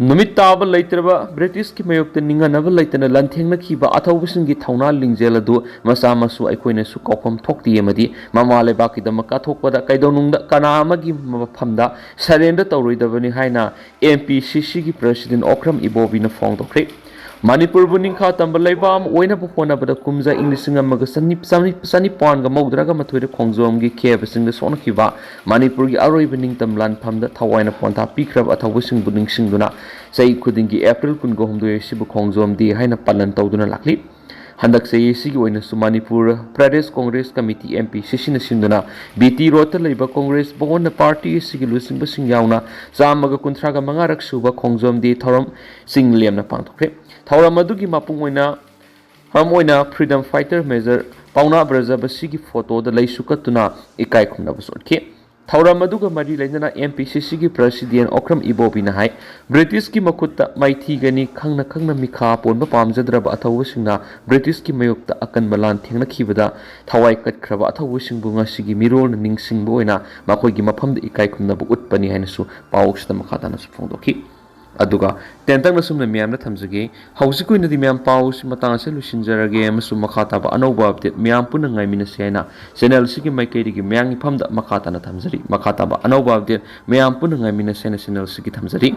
ꯅꯨꯃꯤꯠ ꯇꯥꯕ ꯂꯩꯇ꯭ꯔꯕ ꯕ꯭ꯔꯤꯇꯤꯁꯀꯤ ꯃꯥꯌꯣꯛꯇ ꯅꯤꯡꯍꯟꯅꯕ ꯂꯩꯇꯅ ꯂꯥꯟꯊꯦꯡꯅꯈꯤꯕ ꯑꯊꯧꯕꯁꯤꯡꯒꯤ ꯊꯧꯅꯥ ꯂꯤꯡꯖꯦꯜ ꯑꯗꯨ ꯃꯆꯥ ꯃꯁꯨ ꯑꯩꯈꯣꯏꯅꯁꯨ ꯀꯥꯎꯐꯝ ꯊꯣꯛꯇꯦ ꯑꯃꯗꯤ ꯃꯃꯥ ꯂꯩꯕꯥꯛꯀꯤꯗꯃꯛ ꯀꯠꯊꯣꯛꯄꯗ ꯀꯩꯗꯧꯅꯨꯡꯗ ꯀꯅꯥ ꯑꯃꯒꯤ ꯃꯐꯝꯗ surrender ꯇꯧꯔꯣꯏꯗꯕꯅꯤ ꯍꯥꯏꯅ M P C Cꯒꯤ president Okram ꯏꯕꯣꯕꯤꯅ ꯐꯣꯡꯗꯣꯛꯈ꯭ꯔꯦ꯫ ꯃꯅꯤꯄꯨꯔꯕꯨ ꯅꯤꯡꯈꯥ ꯇꯝꯕ ꯂꯩꯕꯥꯛ ꯑꯃ ꯑꯣꯏꯅꯕ ꯍꯣꯠꯅꯕꯗ ꯀꯨꯝꯖꯥ ꯏꯪ ꯂꯤꯁꯤꯡ ꯑꯃꯒ ꯆꯅꯤ-, ꯆꯅꯤ-, ꯆꯅꯤꯄꯥꯟꯒ ꯃꯧꯗ꯭ꯔꯥꯒ ꯃꯥꯊꯣꯏꯗ ꯈꯣꯡꯖꯣꯝꯒꯤ ꯈꯦꯕꯁꯤꯡꯗ ꯁꯣꯛꯅꯈꯤꯕ ꯃꯅꯤꯄꯨꯔꯒꯤ ꯑꯔꯣꯏꯕ ꯅꯤꯡꯇꯝ ꯂꯥꯟꯐꯝꯗ ꯊꯋꯥꯏꯅ ꯄꯣꯟꯊꯥ ꯄꯤꯈ꯭ꯔꯕ ꯑꯊꯧꯕꯁꯤꯡꯕꯨ ꯅꯤꯡꯁꯤꯡꯗꯨꯅ ꯆꯍꯤ ꯈꯨꯗꯤꯡꯒꯤ April ꯀꯨꯟꯒ ꯍꯨꯝꯗꯣꯏ ꯑꯁꯤꯕꯨ ꯈꯣꯡꯖꯣꯝ day ꯍꯥꯏꯅ ꯄꯥꯂꯟ ꯇꯧꯗꯨꯅ ꯂꯥꯛꯂꯤ꯫ ꯍꯟꯗꯛ ꯆꯍꯤ ꯑꯁꯤꯒꯤ ꯑꯣꯏꯅꯁꯨ Manipur Pradesh Congress committee, M P C Cꯅ ꯁꯤꯟꯗꯨꯅ B T Roadꯇ ꯂꯩꯕ ꯀꯣꯡꯒ꯭ꯔꯦꯁ ꯚꯋꯟꯗ party ꯑꯁꯤꯒꯤ ꯂꯨꯆꯤꯡꯕꯁꯤꯡ ꯌꯥꯎꯅ ꯆꯥꯝꯃꯒ ꯀꯨꯟꯊ꯭ꯔꯥꯒ ꯃꯉꯥꯔꯛ ꯁꯨꯕ ꯈꯣꯡꯖꯣꯝ day ꯊꯧꯔꯝꯁꯤꯡ ꯂꯦꯝꯅ ꯄꯥꯡꯊꯣꯛꯈ꯭ꯔꯦ꯫ ꯊꯧꯔꯝ ꯑꯗꯨꯒꯤ ꯃꯄꯨꯡ ꯑꯣꯏꯅ ꯃꯔꯝ ꯑꯣꯏꯅ Freedom Fighter Major ꯄꯥꯎꯅꯥ ꯕ꯭ꯔꯖꯕꯁꯤꯒꯤ ꯐꯣꯇꯣꯗ ꯂꯩꯁꯨ ꯀꯠꯇꯨꯅ ꯏꯀꯥꯏ ꯈꯨꯝꯅꯕꯁꯨ ꯎꯠꯈꯤ꯫ ꯊꯧꯔꯝ ꯑꯗꯨꯒ ꯃꯔꯤ ꯂꯩꯅꯅ M P C Cꯒꯤ President Okram ꯏꯕꯣꯕꯤꯅ ꯍꯥꯏ, ꯕ꯭ꯔꯤꯇꯤꯁꯀꯤ ꯃꯈꯨꯠꯇ ꯃꯥꯏꯊꯤꯒꯅꯤ ꯈꯪꯅ ꯈꯪꯅ ꯃꯤꯈꯥ ꯄꯣꯟꯕ ꯄꯥꯝꯖꯗ꯭ꯔꯕ ꯑꯊꯧꯕꯁꯤꯡꯅ ꯕ꯭ꯔꯤꯇꯤꯁꯀꯤ ꯃꯥꯌꯣꯛꯇ ꯑꯀꯟꯕ ꯂꯥꯟ ꯊꯦꯡꯅꯈꯤꯕꯗ ꯊꯋꯥꯏ ꯀꯠꯈ꯭ꯔꯕ ꯑꯊꯧꯕꯁꯤꯡꯕꯨ ꯉꯁꯤꯒꯤ ꯃꯤꯔꯣꯜꯅ ꯅꯤꯡꯁꯤꯡꯕ ꯑꯣꯏꯅ ꯃꯈꯣꯏꯒꯤ ꯃꯐꯝꯗ ꯏꯀꯥꯏ ꯈꯨꯝꯅꯕ ꯎꯠꯄꯅꯤ ꯍꯥꯏꯅꯁꯨ ꯄꯥꯎ ꯑꯁꯤꯗ ꯃꯈꯥ ꯇꯥꯅꯁꯨ ꯐꯣꯡꯗꯣꯛꯈꯤ꯫ ꯑꯗꯨꯒ ꯇꯦꯟꯇꯛꯅ ꯁꯨꯝꯅ ꯃꯤꯌꯥꯝꯗ ꯊꯝꯖꯒꯦ꯫ ꯍꯧꯖꯤꯛꯀꯤ ꯑꯣꯏꯅꯗꯤ ꯃꯌꯥꯝ ꯄꯥꯎꯁꯤ ꯃꯇꯥꯡ ꯑꯁꯤꯗ ꯂꯣꯏꯁꯤꯟꯖꯔꯒꯦ ꯑꯃꯁꯨꯡ ꯃꯈꯥ ꯇꯥꯕ ꯑꯅꯧꯕ update ꯃꯌꯥꯝ ꯄꯨꯟꯅ ꯉꯥꯏꯃꯤꯟꯅꯁꯤ ꯍꯥꯏꯅ channel ꯑꯁꯤꯒꯤ ꯃꯥꯏꯀꯩꯗꯒꯤ ꯃꯌꯥꯝꯒꯤ ꯐꯝꯗ ꯃꯈꯥ ꯇꯥꯅ ꯊꯝꯖꯔꯤ꯫ ꯃꯈꯥ ꯇꯥꯕ ꯑꯅꯧꯕ update ꯃꯌꯥꯝ ꯄꯨꯟꯅ ꯉꯥꯏꯃꯤꯟꯅꯁꯤ ꯍꯥꯏꯅ channel ꯑꯁꯤꯒꯤ ꯊꯝꯖꯔꯤ꯫